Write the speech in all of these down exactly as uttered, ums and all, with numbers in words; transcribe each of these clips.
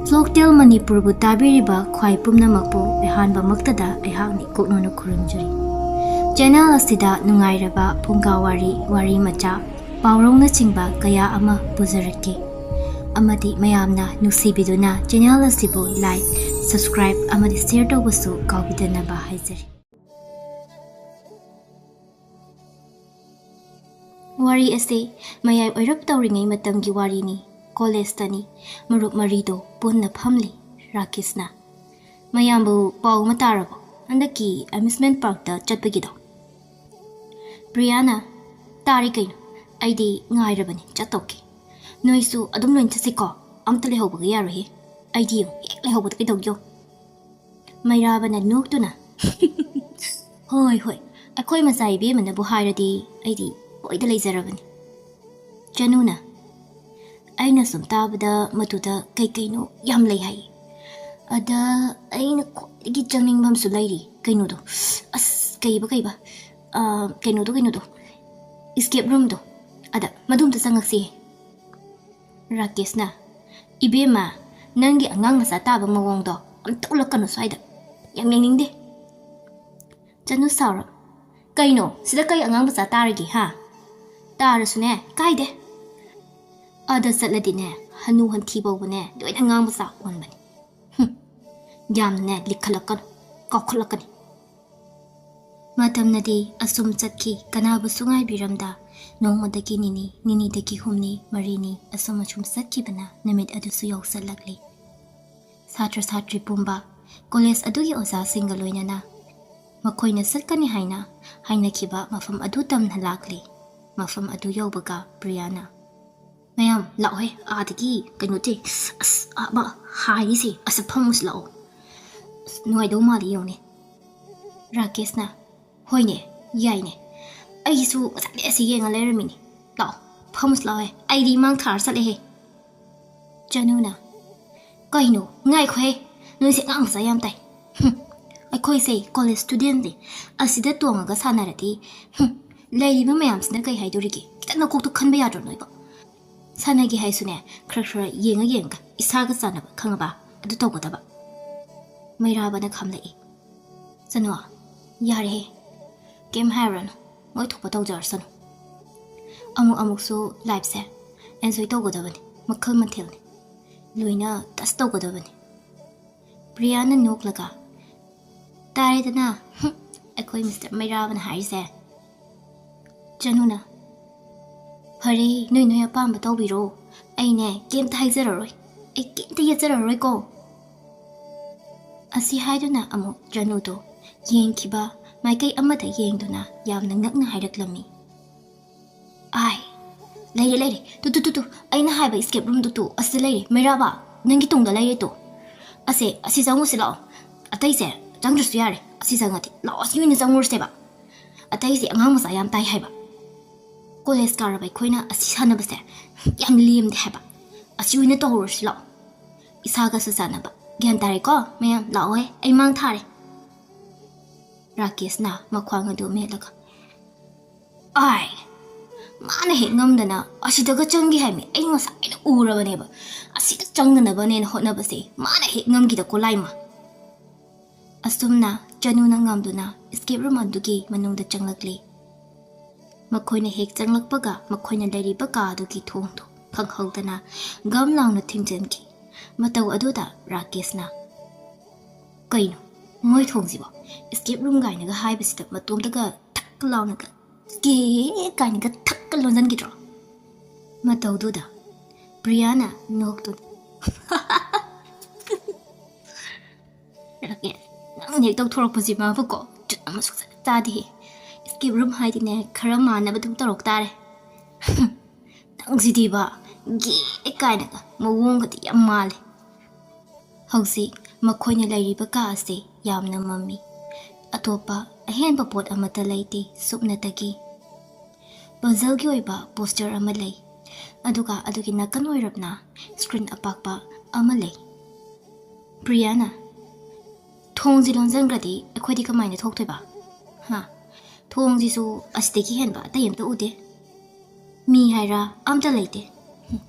Vlogtel ꯃꯅꯤꯄꯨꯔꯕꯨ ꯇꯥꯕꯤꯔꯤꯕ ꯈ꯭ꯋꯥꯏ ꯄꯨꯝꯅꯃꯛꯄꯨ ꯑꯍꯥꯟꯕꯃꯛꯇꯗ ꯑꯩꯍꯥꯛꯅ ꯏꯀꯣꯛꯅꯅ ꯈꯨꯔꯨꯝꯖꯔꯤ꯫ ꯆꯦꯅꯦꯜ ꯑꯁꯤꯗ ꯅꯨꯡꯉꯥꯏꯔꯕ ꯐꯨꯡꯒꯥ ꯋꯥꯔꯤ, ꯋꯥꯔꯤ ꯃꯆꯥ, ꯄꯥꯎꯔꯧꯅꯆꯤꯡꯕ ꯀꯌꯥ ꯑꯃ ꯄꯨꯖꯔꯛꯀꯦ꯫ ꯑꯃꯗꯤ ꯃꯌꯥꯝꯅ ꯅꯨꯡꯁꯤꯕꯤꯗꯨꯅ ꯆꯦꯅꯦꯜ ꯑꯁꯤꯕꯨ like, subscribe ꯑꯃꯗꯤ share ꯇꯧꯕꯁꯨ ꯀꯥꯎꯕꯤꯗꯅꯕ ꯍꯥꯏꯖꯔꯤ꯫ ꯋꯥꯔꯤ ꯑꯁꯤ ꯃꯌꯥꯏ ꯑꯣꯏꯔꯞ ꯇꯧꯔꯤꯉꯩ ꯃꯇꯝꯒꯤ ꯋꯥꯔꯤꯅꯤ꯫ ꯀꯣꯂꯦꯖꯇꯅꯤ꯫ ꯃꯔꯨꯞ ꯃꯔꯤꯗꯣ ꯄꯨꯟꯅ ꯐꯝꯂꯤ꯫ ꯔꯥꯀꯦꯁꯅ, "ꯃꯌꯥꯝꯕꯨ ꯄꯥꯎ ꯑꯃ ꯇꯥꯔꯕꯣ? ꯍꯟꯗꯛꯀꯤ ꯑꯦꯃ꯭ꯌꯨꯁꯃꯦꯟ ꯄꯥꯔꯛꯇ ꯆꯠꯄꯒꯤꯗꯣ?" ꯄ꯭ꯔꯤꯌꯥꯅ, "ꯇꯥꯔꯦ ꯀꯩꯅꯣ꯫ ꯑꯩꯗꯤ ꯉꯥꯏꯔꯕꯅꯤ ꯆꯠꯇꯧꯒꯦ꯫ ꯅꯣꯏꯁꯨ ꯑꯗꯨꯝ ꯂꯣꯏ ꯆꯠꯁꯤꯀꯣ꯫ ꯑꯝꯇ ꯂꯩꯍꯧꯕꯒ ꯌꯥꯔꯣꯏꯍꯦ꯫ ꯑꯩꯗꯤ ꯌꯦꯡꯉꯨ, ꯍꯦꯛ ꯂꯩꯍꯧꯕꯗ ꯀꯩꯗꯧꯒꯦ ꯌꯦꯡꯉꯨ꯫" ꯃꯩꯔꯥꯕꯅ ꯅꯣꯛꯇꯨꯅ, "ꯍꯣꯏ, ꯍꯣꯏ, ꯑꯩꯈꯣꯏ ꯃꯆꯥ ꯏꯕꯦꯝꯃꯅꯕꯨ ꯍꯥꯏꯔꯗꯤ ꯑꯩꯗꯤ ꯂꯣꯏꯗ ꯂꯩꯖꯔꯕꯅꯤ꯫" ꯆꯅꯨꯅ, "ꯑꯩꯅ ꯁꯨꯝ ꯇꯥꯕꯗ ꯃꯗꯨꯗ ꯀꯩꯀꯩꯅꯣ ꯌꯥꯝ ꯂꯩ ꯍꯥꯏꯌꯦ꯫ ꯑꯗ ꯑꯩꯅ ꯈ꯭ꯋꯥꯏꯗꯒꯤ ꯆꯪꯅꯤꯡꯕ ꯑꯃꯁꯨ ꯂꯩꯔꯤ, ꯀꯩꯅꯣꯗꯣ, ꯑꯁ, ꯀꯩꯕ, ꯀꯩꯕ, ꯑ, ꯀꯩꯅꯣꯗꯣ, ꯀꯩꯅꯣꯗꯣ, escape roomꯗꯣ꯫ ꯑꯗ ꯃꯗꯨ ꯑꯝꯇ ꯆꯪꯉꯛꯁꯤ꯫" ꯔꯥꯀꯦꯁꯅ, "ꯏꯕꯦꯝꯃ, ꯅꯪꯒꯤ ꯑꯉꯥꯡ ꯃꯆꯥ ꯇꯥꯕ ꯃꯑꯣꯡꯗꯣ ꯑꯝꯇ ꯎꯠꯂꯛꯀꯅꯨ ꯁ꯭ꯋꯥꯏꯗ꯫ ꯌꯥꯝ ꯌꯦꯡꯅꯤꯡꯗꯦ꯫" ꯆꯅꯨ ꯁꯥꯎꯔ, "ꯀꯩꯅꯣ, ꯁꯤꯗ ꯀꯩ ꯑꯉꯥꯡ ꯃꯆꯥ ꯇꯥꯔꯒꯦ, ꯍꯥ? ꯇꯥꯔꯁꯨꯅꯦ, ꯀꯥꯏꯗꯦ꯫ ꯑꯗ ꯆꯠꯂꯗꯤꯅꯦ, ꯍꯅꯨ ꯍꯟꯊꯤ ꯐꯥꯎꯕꯅꯦ, ꯂꯣꯏꯅ ꯑꯉꯥꯡ ꯃꯆꯥ ꯑꯣꯟꯕꯅꯤ꯫ ꯍꯨꯝ, ꯌꯥꯝꯅꯅꯦ ꯂꯤꯛꯈꯠꯂꯛꯀꯅꯨ, ꯀꯥꯎꯈꯠꯂꯛꯀꯅꯤ꯫" ꯃꯇꯝꯅꯗꯤ ꯑꯁꯨꯝ ꯆꯠꯈꯤ, ꯀꯅꯥꯕꯨꯁꯨ ꯉꯥꯏꯕꯤꯔꯝꯗ꯫ ꯅꯣꯡꯃꯗꯒꯤ ꯅꯤꯅꯤ, ꯅꯤꯅꯤꯗꯒꯤ ꯍꯨꯝꯅꯤ, ꯃꯔꯤꯅꯤ, ꯑꯁꯨꯝ ꯑꯁꯨꯝ ꯆꯠꯈꯤꯕꯅ ꯅꯨꯃꯤꯠ ꯑꯗꯨꯁꯨ ꯌꯧꯁꯜꯂꯛꯂꯤ꯫ ꯁꯥꯇ꯭ꯔ ꯁꯥꯇ꯭ꯔꯤ ꯄꯨꯝꯕ ꯀꯣꯂꯦꯖ ꯑꯗꯨꯒꯤ ꯑꯣꯖꯥꯁꯤꯡꯒ ꯂꯣꯏꯅꯅ ꯃꯈꯣꯏꯅ ꯆꯠꯀꯅꯤ ꯍꯥꯏꯅ ꯍꯥꯏꯅꯈꯤꯕ ꯃꯐꯝ ꯑꯗꯨ ꯇꯝꯅ ꯂꯥꯛꯂꯤ꯫ ꯃꯐꯝ ꯑꯗꯨ ꯌꯧꯕꯒ ꯄ꯭ꯔꯤꯌꯥꯅ, "ꯃꯌꯥꯝ ꯂꯥꯛꯑꯣꯍꯦ, ꯑꯥꯗꯒꯤ ꯀꯩꯅꯣ ꯇꯦ, ꯑꯁ, ꯑꯃ ꯍꯥꯏꯔꯤꯁꯦ, ꯑꯁ, ꯐꯝꯃꯨꯁꯤ ꯂꯥꯛꯑꯣ꯫ ꯑꯁ, ꯅꯨꯡꯉꯥꯏꯗꯧ ꯃꯥꯜꯂꯤ ꯌꯦꯡꯉꯨꯅꯦ꯫" ꯔꯥꯀꯦꯁꯅ, "ꯍꯣꯏꯅꯦ, ꯌꯥꯏꯅꯦ꯫ ꯑꯩꯁꯨ ꯉꯁꯥꯏꯗꯩ ꯑꯁꯤ ꯌꯦꯡꯉ ꯂꯩꯔꯝꯃꯤꯅꯦ꯫ ꯂꯥꯛꯑꯣ, ꯐꯝꯃꯨꯁꯤ ꯂꯥꯛꯑꯣꯍꯦ꯫ ꯑꯩꯗꯤ ꯏꯃꯥꯡ ꯊꯥꯔ ꯆꯠꯂꯦꯍꯦ꯫" ꯆꯅꯨꯅ, "ꯀꯩꯅꯣ? ꯉꯥꯏꯈꯣꯍꯦ꯫ ꯅꯣꯏꯁꯦ ꯑꯉꯥꯡ ꯃꯆꯥ ꯌꯥꯝ ꯇꯥꯏ꯫ ꯍꯨꯝ, ꯑꯩꯈꯣꯏꯁꯦ ꯀꯣꯂꯦꯖ ꯁ꯭ꯇꯨꯗꯦꯟꯠꯅꯦ꯫ ꯑꯁꯤꯗ ꯇꯣꯡꯉꯒ ꯁꯥꯟꯅꯔꯗꯤ, ꯍꯨꯝ, ꯂꯩꯔꯤꯕ ꯃꯌꯥꯝꯁꯤꯅ ꯀꯩ ꯍꯥꯏꯗꯣꯔꯤꯒꯦ? ꯈꯤꯇꯪ ꯅꯀꯣꯛꯇꯣ ꯈꯟꯕ ꯌꯥꯗ꯭ꯔꯣ ꯅꯣꯏꯕꯣ? ꯁꯥꯟꯅꯒꯦ ꯍꯥꯏꯁꯨꯅꯦ, ꯈꯔ ꯈꯔ ꯌꯦꯡꯉ ꯌꯦꯡꯉꯒ ꯏꯁꯥꯒ ꯆꯥꯟꯅꯕ, ꯈꯪꯉꯕ? ꯑꯗꯨ ꯇꯧꯒꯗꯕ꯫ ꯃꯩꯔꯥꯕꯅ ꯈꯥꯝꯂꯛꯏ꯫ "ꯆꯅꯨ, ꯌꯥꯔꯦꯍꯦ, ꯀꯩꯝ ꯍꯥꯏꯔꯨꯔꯅꯨ, ꯃꯣꯏ ꯊꯣꯛꯄ ꯇꯧꯖꯔꯁꯅꯨ꯫ ꯑꯃꯨꯛ ꯑꯃꯨꯛꯁꯨ ꯂꯥꯏꯐꯁꯦ ꯑꯦꯟꯖꯣꯏ ꯇꯧꯒꯗꯕꯅꯤ, ꯃꯈꯜ ꯃꯊꯦꯜꯅꯤ, ꯂꯣꯏꯅ ꯇꯁ ꯇꯧꯒꯗꯕꯅꯤ꯫" ꯄ꯭ꯔꯤꯌꯥꯅ ꯅꯣꯛꯂꯒ, "ꯇꯥꯔꯦꯗꯅ, ꯍꯨꯝ, ꯑꯩꯈꯣꯏ ꯃꯤꯁꯇꯔ ꯃꯩꯔꯥꯕꯅ ꯍꯥꯏꯔꯤꯁꯦ꯫" ꯆꯅꯨꯅ, "ꯐꯔꯦ, ꯅꯣꯏ ꯅꯣꯏ ꯑꯄꯥꯝꯕ ꯇꯧꯕꯤꯔꯣ, ꯑꯩꯅꯦ ꯀꯩꯝꯇ ꯍꯥꯏꯖꯔꯔꯣꯏ, ꯑꯩ ꯀꯩꯝꯇ ꯌꯦꯠꯆꯔꯔꯣꯏꯀꯣ꯫" ꯑꯁꯤ ꯍꯥꯏꯗꯨꯅ ꯑꯃꯨꯛ ꯆꯅꯨꯗꯣ ꯌꯦꯡꯈꯤꯕ ꯃꯥꯏꯀꯩ ꯑꯃꯗ ꯌꯦꯡꯗꯨꯅ ꯌꯥꯝꯅ ꯉꯛꯅ ꯍꯥꯏꯔꯛꯂꯝꯃꯤ꯫ "ꯑꯥꯏ, ꯂꯩꯔꯦ, ꯂꯩꯔꯦ꯫ Two, two, two, two. ꯑꯩꯅ ꯍꯥꯏꯕ escape roomꯗꯨ ꯇꯨ꯫ ꯑꯁꯤꯗ ꯂꯩꯔꯦ꯫ ꯃꯩꯔꯥꯕ, ꯅꯪꯒꯤ ꯇꯨꯡꯗ ꯂꯩꯔꯦ ꯇꯨ꯫ ꯑꯁꯦ, ꯑꯁꯤ ꯆꯪꯉꯨꯁꯤ ꯂꯥꯛꯑꯣ꯫ ꯑꯇꯩꯁꯦ ꯆꯪꯗ꯭ꯔꯁꯨ ꯌꯥꯔꯦ꯫ ꯑꯁꯤ ꯆꯪꯉꯗꯤ꯫ ꯂꯥꯛꯑꯣ, ꯑꯁꯤ ꯑꯣꯏꯅ ꯆꯪꯉꯨꯔꯁꯦꯕ꯫ ꯑꯇꯩꯁꯦ ꯑꯉꯥꯡ ꯃꯆꯥ ꯌꯥꯝ ꯇꯥꯏ ꯍꯥꯏꯕ꯫ ꯀꯣꯂꯦꯖ ꯀꯥꯔꯕ ꯑꯩꯈꯣꯏꯅ ꯑꯁꯤ ꯁꯥꯟꯅꯕꯁꯦ ꯌꯥꯝ ꯂꯦꯝꯗꯦ ꯍꯥꯏꯕ꯫ ꯑꯁꯤ ꯑꯣꯏꯅ ꯇꯧꯍꯧꯔꯁꯤ ꯂꯥꯛꯑꯣ꯫ ꯏꯁꯥꯒꯁꯨ ꯆꯥꯟꯅꯕ꯫ ꯒ꯭ꯌꯥꯟ ꯇꯥꯔꯦꯀꯣ? ꯃꯌꯥꯝ ꯂꯥꯛꯑꯣꯍꯦ꯫ ꯑꯩ ꯃꯥꯡ ꯊꯥꯔꯦ꯫" ꯔꯥꯀꯦꯁꯅ ꯃꯈ꯭ꯋꯥꯡ ꯑꯗꯨ ꯃꯦꯠꯂꯒ, "ꯑꯥꯏ, ꯃꯥꯅ ꯍꯦꯛ ꯉꯝꯗꯅ ꯑꯁꯤꯗꯒ ꯆꯪꯒꯦ ꯍꯥꯏꯃꯤ꯫ ꯑꯩ ꯉꯁꯥꯏꯅ ꯎꯔꯕꯅꯦꯕ꯫ ꯑꯁꯤꯗ ꯆꯪꯗꯅꯕꯅꯦꯅ ꯍꯣꯠꯅꯕꯁꯦ ꯃꯥꯅ ꯍꯦꯛ ꯉꯝꯈꯤꯗ ꯀꯣꯂꯥꯏꯃ꯫" ꯑꯁꯨꯝꯅ ꯆꯅꯨꯅ ꯉꯝꯗꯨꯅ escape room ꯑꯗꯨꯒꯤ ꯃꯅꯨꯡꯗ ꯆꯪꯂꯛꯂꯤ꯫ ꯃꯈꯣꯏꯅ ꯍꯦꯛ ꯆꯪꯂꯛꯄꯒ ꯃꯈꯣꯏꯅ ꯂꯩꯔꯤꯕ ꯀꯥ ꯑꯗꯨꯒꯤ ꯊꯣꯡꯗꯨ ꯈꯪꯍꯧꯗꯅ ꯒꯝ ꯂꯥꯎꯅ ꯊꯤꯡꯖꯤꯟꯈꯤ꯫ ꯃꯇꯧ ꯑꯗꯨꯗ ꯔꯥꯀꯦꯁꯅ, "ꯀꯩꯅꯣ ꯃꯣꯏ ꯊꯣꯡꯁꯤꯕꯣ? Escape room ꯀꯥꯏꯅꯒ ꯍꯥꯏꯕꯁꯤꯗ ꯃꯇꯣꯝꯇꯒ ꯊꯛ ꯂꯥꯎꯅꯒ ꯀꯦ ꯀꯥꯏꯅꯒ ꯊꯛꯀ ꯂꯣꯟꯁꯤꯟꯈꯤꯗ꯭ꯔꯣ?" ꯃꯇꯧꯗꯨꯗ ꯄ꯭ꯔꯤꯌꯥꯅ ꯅꯣꯛꯇꯨꯅ, "ꯔꯥꯀꯦꯁ, ꯅꯪꯅ ꯍꯦꯛ ꯇꯧꯊꯣꯔꯛꯄꯁꯤꯃꯕꯨꯀꯣ ꯖꯨꯠ ꯑꯃ ꯁꯨꯛꯆꯥ ꯆꯥꯗꯦꯍꯦ꯫ Escape room ꯍꯥꯏꯗꯤꯅꯦ, ꯈꯔ ꯃꯥꯟꯅꯕ ꯑꯗꯨꯝ ꯇꯧꯔꯛ ꯇꯥꯔꯦ꯫ ꯅꯪꯁꯤꯗꯤꯕ ꯒꯦ ꯀꯥꯏꯅꯒ ꯃꯑꯣꯡꯒꯗꯤ ꯌꯥꯝ ꯃꯥꯜꯂꯦ꯫" ꯍꯧꯖꯤꯛ ꯃꯈꯣꯏꯅ ꯂꯩꯔꯤꯕ ꯀꯥ ꯑꯁꯤ ꯌꯥꯝꯅ ꯃꯝꯃꯤ꯫ ꯑꯇꯣꯞꯄ ꯑꯍꯦꯟꯕ ꯄꯣꯠ ꯑꯃꯠꯇ ꯂꯩꯇꯦ ꯁꯨꯞꯅꯇꯒꯤ꯫ Puzzleꯒꯤ ꯑꯣꯏꯕ poster ꯑꯃ ꯂꯩ, ꯑꯗꯨꯒ ꯑꯗꯨꯒꯤ ꯅꯥꯀꯟ ꯑꯣꯏꯔꯞꯅ screen ꯑꯄꯥꯛꯄ ꯑꯃ ꯂꯩ꯫ ꯄ꯭ꯔꯤꯌꯥꯅ, "ꯊꯣꯡꯁꯤ ꯂꯣꯟꯁꯤꯟꯈ꯭ꯔꯗꯤ ꯑꯩꯈꯣꯏꯗꯤ ꯀꯃꯥꯏꯅ ꯊꯣꯛꯇꯣꯏꯕ? ꯍꯥ? ꯊꯣꯡꯁꯤꯁꯨ ꯑꯁꯤꯗꯒꯤ ꯍꯦꯟꯕ ꯑꯇꯩ ꯑꯝꯇ ꯎꯗꯦ꯫ ꯃꯤ ꯍꯥꯏꯔ ꯑꯝꯇ ꯂꯩꯇꯦ꯫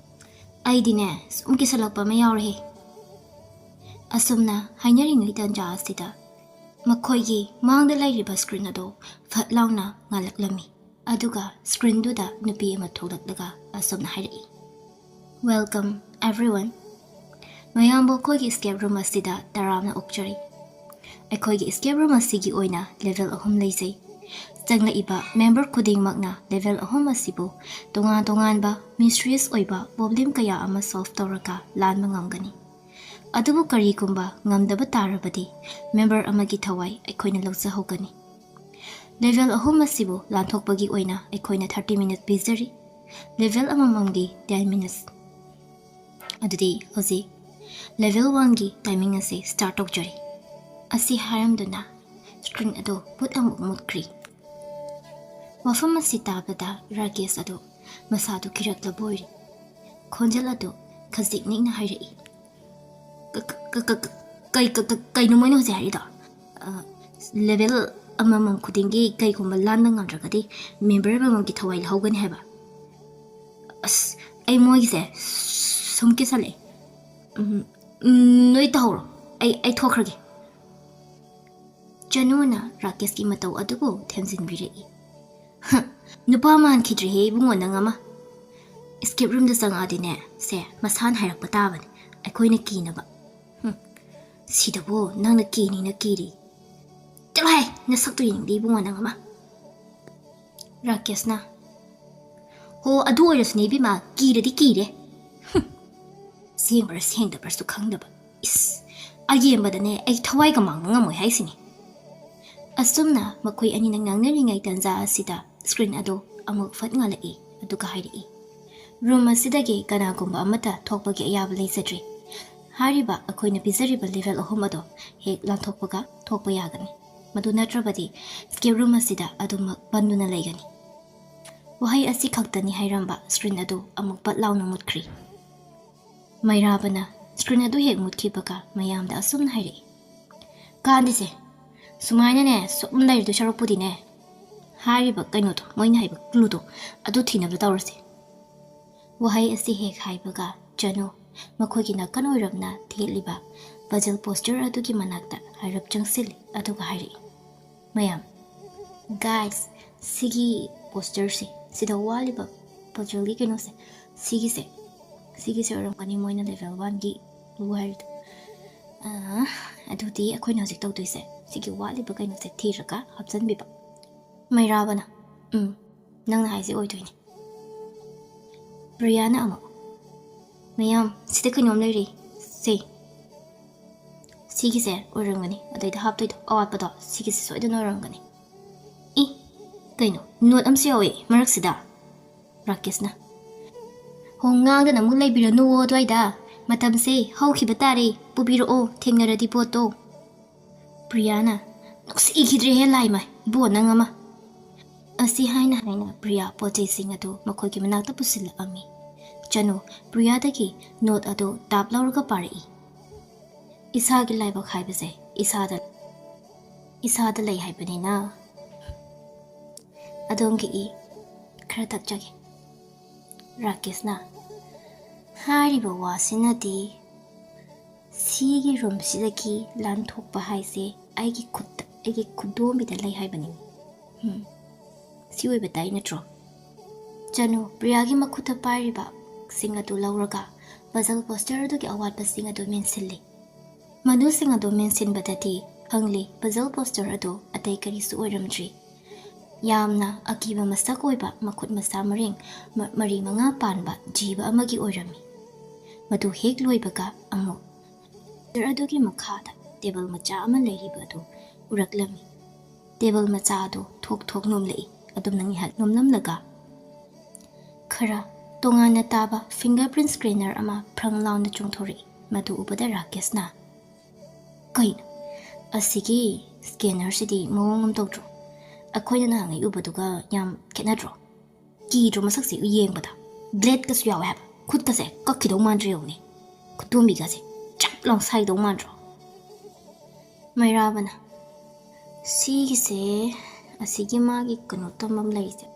ꯑꯩꯗꯤꯅꯦ, ꯁꯨꯝ ꯀꯤꯁꯜꯂꯛꯄ ꯑꯃ ꯌꯥꯎꯔꯦ꯫ ꯑꯁꯨꯝꯅ ꯍꯥꯏꯅꯔꯤꯉꯩ ꯇꯥꯟꯖꯥ ꯑꯁꯤꯗ ꯃꯈꯣꯏꯒꯤ ꯃꯥꯡꯗ ꯂꯩꯔꯤꯕ screen ꯑꯗꯨ ꯐꯠ ꯂꯥꯎꯅ ꯉꯥꯜꯂꯛꯂꯝꯃꯤ꯫ ꯑꯗꯨꯒ screenꯗꯨꯗ ꯅꯨꯄꯤ ꯑꯃ ꯊꯣꯛꯂꯛꯂꯒ ꯑꯁꯨꯝꯅ ꯍꯥꯏꯔꯛꯏ, "Welcome everyone꯫ ꯃꯌꯥꯝꯕꯨ ꯑꯩꯈꯣꯏꯒꯤ escape room ꯑꯁꯤꯗ ꯇꯔꯥꯝꯅ ꯑꯣꯛꯆꯔꯤ꯫ ꯑꯩꯈꯣꯏꯒꯤ escape room ꯑꯁꯤꯒꯤ ꯑꯣꯏꯅ level ꯑꯍꯨꯝ ꯂꯩꯖꯩ꯫ ꯆꯪꯂꯛꯏꯕ member ꯈꯨꯗꯤꯡꯃꯛꯅ level ꯑꯍꯨꯝ ꯑꯁꯤꯕꯨ ꯇꯣꯉꯥꯟ ꯇꯣꯉꯥꯟꯕ mysterious ꯑꯣꯏꯕ problem ꯀꯌꯥ ꯑꯃ solve ꯇꯧꯔꯒ ꯂꯥꯟꯕ ꯉꯝꯒꯅꯤ꯫ ꯑꯗꯨꯕꯨ ꯀꯔꯤꯒꯨꯝꯕ ꯉꯝꯗꯕ ꯇꯥꯔꯕꯗꯤ member ꯑꯃꯒꯤ ꯊꯋꯥꯏ ꯑꯩꯈꯣꯏꯅ ꯂꯧꯖꯍꯧꯒꯅꯤ꯫ Level ꯑꯍꯨꯝ ꯑꯁꯤꯕꯨ ꯂꯥꯟꯊꯣꯛꯄꯒꯤ ꯑꯣꯏꯅ ꯑꯩꯈꯣꯏꯅ thirty minutes ꯄꯤꯖꯔꯤ꯫ Level ꯑꯃꯃꯝꯒꯤ ten minutes꯫ ꯑꯗꯨꯗꯤ ꯍꯧꯖꯤꯛ level oneꯒꯤ timing ꯑꯁꯤ start ꯇꯧꯖꯔꯤ꯫" ꯑꯁꯤ ꯍꯥꯏꯔꯝꯗꯨꯅ screen ꯑꯗꯨ ꯄꯨꯠ ꯑꯃꯨꯛ ꯃꯨꯠꯈ꯭ꯔꯤ꯫ ꯋꯥꯐꯝ ꯑꯁꯤ ꯇꯥꯕꯗ ꯔꯥꯀꯦꯁ ꯑꯗꯨ ꯃꯁꯥꯗꯨ ꯀꯤꯔꯛꯂꯕ ꯑꯣꯏꯔꯦ꯫ ꯈꯣꯟꯖꯦꯜ ꯑꯗꯨ ꯈꯖꯤꯛ ꯅꯤꯛꯅ ꯍꯥꯏꯔꯛꯏ, "ꯀ-, ꯀ-, ꯀ-, ꯀ-, ꯀꯩ-, ꯀ-, ꯀ-, ꯀꯩꯅꯣ ꯃꯣꯏꯅ ꯍꯧꯖꯤꯛ ꯍꯥꯏꯔꯤꯗꯣ? ꯑ, level ꯑꯃꯃꯝ ꯈꯨꯗꯤꯡꯒꯤ ꯀꯩꯒꯨꯝꯕ ꯂꯥꯟꯕ ꯉꯝꯗ꯭ꯔꯒꯗꯤ member ꯑꯃꯃꯝꯒꯤ ꯊꯋꯥꯏ ꯂꯧꯍꯧꯒꯅꯤ ꯍꯥꯏꯕ? ꯑꯁ, ꯑꯩ ꯃꯣꯏꯒꯤꯁꯦ ꯁꯨꯝ ꯀꯤꯁꯜꯂꯛꯑꯦ꯫ ꯎꯝ, ꯎꯝ, ꯅꯣꯏ ꯇꯧꯍꯧꯔꯣ, ꯑꯩ, ꯑꯩ ꯊꯣꯛꯈ꯭ꯔꯒꯦ꯫" ꯆꯅꯨꯅ ꯔꯥꯀꯦꯁꯀꯤ ꯃꯇꯧ ꯑꯗꯨꯕꯨ ꯊꯦꯝꯖꯤꯟꯕꯤꯔꯛꯏ꯫ "ꯍ, ꯅꯨꯄꯥ ꯃꯥꯟꯈꯤꯗ꯭ꯔꯦꯍꯦ ꯏꯕꯨꯡꯉꯣ ꯅꯪ ꯑꯃ꯫ Escape roomꯗ ꯆꯪꯉꯛꯑꯗꯤꯅꯦ, ꯁꯦ, ꯃꯁꯥꯅ ꯍꯥꯏꯔꯛꯄ ꯇꯥꯕꯅꯤ, ꯑꯩꯈꯣꯏꯅ ꯀꯤꯅꯕ꯫ ꯍꯨꯝ, ꯁꯤꯗꯕꯨ ꯅꯪꯅ ꯀꯤꯅꯤꯅ ꯀꯤꯔꯤ꯫ ꯆꯠꯂꯣꯍꯦ, ꯅꯁꯛꯇꯨ ꯌꯦꯡꯅꯤꯡꯗꯦ ꯏꯕꯨꯡꯉꯣ ꯅꯪ ꯑꯃ꯫" ꯔꯥꯀꯦꯁꯅ, "ꯍꯣ, ꯑꯗꯨ ꯑꯣꯏꯔꯁꯨꯅꯦ ꯏꯕꯦꯝꯃ, ꯀꯤꯔꯗꯤ ꯀꯤꯔꯦ꯫ ꯍꯨꯝ, ꯁꯦꯡꯕ꯭ꯔꯥ ꯁꯦꯡꯗꯕ꯭ꯔꯥꯁꯨ ꯈꯪꯗꯕ꯫ ꯏꯁ, ꯑꯌꯦꯡꯕꯗꯅꯦ ꯑꯩ ꯊꯋꯥꯏꯒ ꯃꯥꯡꯕ ꯉꯝꯃꯣꯏ ꯍꯥꯏꯁꯤꯅꯤ꯫" ꯑꯁꯨꯝꯅ ꯃꯈꯣꯏ ꯑꯅꯤꯅ ꯉꯥꯡꯅꯔꯤꯉꯩ ꯇꯥꯟꯖꯥ ꯑꯁꯤꯗ screen ꯑꯗꯨ ꯑꯃꯨꯛ ꯐꯠ ꯉꯥꯜꯂꯛꯏ, ꯑꯗꯨꯒ ꯍꯥꯏꯔꯛꯏ, "Room ꯑꯁꯤꯗꯒꯤ ꯀꯅꯥꯒꯨꯝꯕ ꯑꯃꯠꯇ ꯊꯣꯛꯄꯒꯤ ꯑꯌꯥꯕ ꯂꯩꯖꯗ꯭ꯔꯤ꯫ ꯍꯥꯏꯔꯤꯕ ꯑꯩꯈꯣꯏꯅ ꯄꯤꯖꯔꯤꯕ level ꯑꯍꯨꯝ ꯑꯗꯣ ꯍꯦꯛ ꯂꯥꯟꯊꯣꯛꯄꯒ ꯊꯣꯛꯄ ꯌꯥꯒꯅꯤ꯫ ꯃꯗꯨ ꯅꯠꯇ꯭ꯔꯕꯗꯤ escape room ꯑꯁꯤꯗ ꯑꯗꯨꯃꯛ ꯄꯟꯗꯨꯅ ꯂꯩꯒꯅꯤ꯫" ꯋꯥꯍꯩ ꯑꯁꯤ ꯈꯛꯇꯅꯤ ꯍꯥꯏꯔꯝꯕ screen ꯑꯗꯨ ꯑꯃꯨꯛ ꯄꯠ ꯂꯥꯎꯅ ꯃꯨꯠꯈ꯭ꯔꯤ꯫ ꯃꯩꯔꯥꯕꯅ screen ꯑꯗꯨ ꯍꯦꯛ ꯃꯨꯠꯈꯤꯕꯒ ꯃꯌꯥꯝꯗ ꯑꯁꯨꯝꯅ ꯍꯥꯏꯔꯛꯏ, "ꯀꯥꯟꯗꯦꯁꯦ, ꯁꯨꯃꯥꯏꯅꯅꯦ ꯁꯨꯝ ꯂꯩꯔꯗꯣꯏ ꯁꯔꯨꯛꯄꯨꯗꯤꯅꯦ, ꯍꯥꯏꯔꯤꯕ ꯀꯩꯅꯣꯗꯣ, ꯃꯣꯏꯅ ꯍꯥꯏꯕ clueꯗꯣ, ꯑꯗꯨ ꯊꯤꯅꯕ ꯇꯧꯔꯁꯦ꯫ ꯋꯥꯍꯩ ꯑꯁꯤ ꯍꯦꯛ ꯍꯥꯏꯕꯒ ꯆꯅꯨ ꯃꯈꯣꯏꯒꯤ ꯅꯥꯀꯟ ꯑꯣꯏꯔꯞꯅ ꯊꯦꯠꯂꯤꯕ puzzle poster ꯑꯗꯨꯒꯤ ꯃꯅꯥꯛꯇ ꯍꯥꯏꯔꯞ ꯆꯪꯁꯤꯜꯂꯤ, ꯑꯗꯨꯒ ꯍꯥꯏꯔꯛꯏ, "ꯃꯌꯥꯝ, guys, ꯁꯤꯒꯤ posterꯁꯦ, ꯁꯤꯗ ꯋꯥꯠꯂꯤꯕ puzzleꯒꯤ ꯀꯩꯅꯣꯁꯦ, ꯁꯤꯒꯤꯁꯦ, ꯁꯤꯒꯤꯁꯦ ꯑꯣꯏꯔꯝꯒꯅꯤ ꯃꯣꯏꯅ level oneꯒꯤ ꯂꯨ ꯍꯥꯏꯔꯤꯗꯣ꯫ ꯑꯥ, ꯑꯗꯨꯗꯤ ꯑꯩꯈꯣꯏꯅ ꯍꯧꯖꯤꯛ ꯇꯧꯗꯣꯏꯁꯦ, ꯁꯤꯒꯤ ꯋꯥꯠꯂꯤꯕ ꯀꯩꯅꯣꯁꯦ ꯊꯤꯔꯒ ꯍꯥꯞꯆꯤꯟꯕꯤꯕ꯫" ꯃꯩꯔꯥꯕꯅ, "ꯎꯝ, ꯅꯪꯅ ꯍꯥꯏꯁꯦ ꯑꯣꯏꯗꯣꯏꯅꯦ꯫" ꯄ꯭ꯔꯤꯌꯥꯅ ꯑꯃꯨꯛ, "ꯃꯌꯥꯝ, ꯁꯤꯗ ꯀꯩꯅꯣꯝ ꯂꯩꯔꯤ꯫ ꯁꯦ, ꯁꯤꯒꯤꯁꯦ ꯑꯣꯏꯔꯝꯒꯅꯤ, ꯑꯗꯩꯗ ꯍꯥꯞꯇꯣꯏꯗꯣ, ꯑꯋꯥꯠꯄꯗꯣ, ꯁꯤꯒꯤꯁꯦ ꯁꯣꯏꯗꯅ ꯑꯣꯏꯔꯝꯒꯅꯤ꯫" "ꯏ, ꯀꯩꯅꯣ, note ꯑꯃꯁꯨ ꯌꯥꯎꯋꯦ ꯃꯔꯛꯁꯤꯗ꯫" ꯔꯥꯀꯦꯁꯅ, "ꯍꯣ, ꯉꯥꯡꯗꯅ ꯑꯃꯨꯛ ꯂꯩꯕꯤꯔꯅꯨꯋꯣ ꯑꯗꯨꯋꯥꯏꯗ꯫ ꯃꯇꯝꯁꯦ ꯍꯧꯈꯤꯕ ꯇꯥꯔꯦ, ꯄꯨꯕꯤꯔꯛꯑꯣ, ꯊꯦꯡꯅꯔꯗꯤ ꯄꯣꯠꯇꯣ꯫" ꯄ꯭ꯔꯤꯌꯥꯅ, "ꯅꯨꯡꯁꯤꯈꯤꯗ꯭ꯔꯦꯍꯦ ꯂꯥꯏꯃ, ꯏꯕꯣ ꯅꯪ ꯑꯃ꯫" ꯑꯁꯤ ꯍꯥꯏꯅ ꯍꯥꯏꯅ ꯄ꯭ꯔꯤꯌꯥ ꯄꯣꯠ ꯆꯩꯁꯤꯡ ꯑꯗꯨ ꯃꯈꯣꯏꯒꯤ ꯃꯅꯥꯛꯇ ꯄꯨꯁꯤꯜꯂꯛꯑꯝꯃꯤ꯫ ꯆꯅꯨ ꯄ꯭ꯔꯤꯌꯥꯗꯒꯤ note ꯑꯗꯨ ꯇꯥꯞ ꯂꯧꯔꯒ ꯄꯥꯔꯛꯏ꯫ "ꯏꯁꯥꯒꯤ ꯂꯥꯏꯕꯛ ꯍꯥꯏꯕꯁꯦ ꯏꯁꯥꯗ, ꯏꯁꯥꯗ ꯂꯩ ꯍꯥꯏꯕꯅꯤꯅ꯫" ꯑꯗꯣꯝꯒꯤ ꯏ ꯈꯔ ꯊꯛꯆꯒꯦ꯫ ꯔꯥꯀꯦꯁꯅ, "ꯍꯥꯏꯔꯤꯕ ꯋꯥꯁꯤꯅꯗꯤ ꯁꯤꯒꯤ roomꯁꯤꯗꯒꯤ ꯂꯥꯟꯊꯣꯛꯄ ꯍꯥꯏꯁꯦ ꯑꯩꯒꯤ ꯈꯨꯠꯇ, ꯑꯩꯒꯤ ꯈꯨꯗꯣꯝꯕꯤꯗ ꯂꯩ ꯍꯥꯏꯕꯅꯤ꯫ ꯎꯝ, ꯁꯤ ꯑꯣꯏꯕ ꯇꯥꯏ ꯅꯠꯇ꯭ꯔꯣ?" ꯆꯅꯨ ꯄ꯭ꯔꯤꯌꯥꯒꯤ ꯃꯈꯨꯠꯇ ꯄꯥꯏꯔꯤꯕꯁꯤꯡ ꯑꯗꯨ ꯂꯧꯔꯒ puzzle poster ꯑꯗꯨꯒꯤ ꯑꯋꯥꯠꯄꯁꯤꯡ ꯑꯗꯨ ꯃꯦꯟꯁꯤꯜꯂꯤ꯫ ꯃꯗꯨꯁꯤꯡ ꯑꯗꯨ ꯃꯦꯟꯁꯤꯟꯕꯗꯗꯤ ꯈꯪꯂꯤ, puzzle poster ꯑꯗꯨ ꯑꯇꯩ ꯀꯔꯤꯁꯨ ꯑꯣꯏꯔꯝꯗ꯭ꯔꯤ꯫ ꯌꯥꯝꯅ ꯑꯀꯤꯕ ꯃꯁꯛ ꯑꯣꯏꯕ ꯃꯈꯨꯠ ꯃꯁꯥ ꯃꯔꯦꯡ ꯃ-, ꯃꯔꯤ ꯃꯉꯥ ꯄꯥꯟꯕ ꯖꯤꯕ ꯑꯃꯒꯤ ꯑꯣꯏꯔꯝꯃꯤ꯫ ꯃꯗꯨ ꯍꯦꯛ ꯂꯣꯏꯕꯒ ꯑꯃꯨꯛ poster ꯑꯗꯨꯒꯤ ꯃꯈꯥꯗ table ꯃꯆꯥ ꯑꯃ ꯂꯩꯔꯤꯕ ꯑꯗꯨ ꯎꯔꯛꯂꯝꯃꯤ꯫ Table ꯃꯆꯥ ꯑꯗꯨ ꯊꯣꯛ ꯊꯣꯛ ꯅꯣꯝꯂꯛꯏ꯫ ꯑꯗꯨꯝꯅ ꯉꯥꯏꯍꯥꯛ ꯅꯣꯝꯂꯝꯂꯒ ꯈꯔ ꯇꯣꯉꯥꯟꯅ ꯇꯥꯕ fingerprint scanner ꯑꯃ ꯐ꯭ꯔꯪ ꯂꯥꯎꯅ ꯆꯣꯡꯊꯣꯔꯛꯏ꯫ ꯃꯗꯨ ꯎꯕꯗ ꯔꯥꯀꯦꯁꯅ, "ꯀꯩꯅꯣ? ꯑꯁꯤꯒꯤ scannerꯁꯤꯗꯤ ꯃꯑꯣꯡ ꯑꯃ ꯇꯧꯗ꯭ꯔꯣ? ꯑꯩꯈꯣꯏꯅ ꯅꯍꯥꯟꯉꯩ ꯎꯕꯗꯨꯒ ꯌꯥꯝ ꯈꯦꯠꯅꯗ꯭ꯔꯣ? ꯀꯤꯗ꯭ꯔꯣ ꯃꯁꯛꯁꯦ ꯌꯦꯡꯕꯗ? Bladeꯀꯁꯨ ꯌꯥꯎꯋꯦ ꯍꯥꯏꯕ꯫ ꯈꯨꯠꯀꯁꯦ ꯀꯛꯈꯤꯗꯧ ꯃꯥꯟꯗ꯭ꯔꯣ ꯌꯦꯡꯉꯨꯅꯦ꯫ ꯈꯨꯇꯣꯝꯕꯤꯒꯁꯦ ꯆꯞ ꯂꯥꯎ ꯁꯥꯏꯗꯧ ꯃꯥꯟꯗ꯭ꯔꯣ?" ꯃꯩꯔꯥꯕꯅ, "ꯁꯤꯒꯤꯁꯦ, ꯑꯁꯤꯒꯤ ꯃꯥꯒꯤ ꯀꯩꯅꯣ ꯇꯝꯐꯝ ꯂꯩꯔꯤꯁꯦ,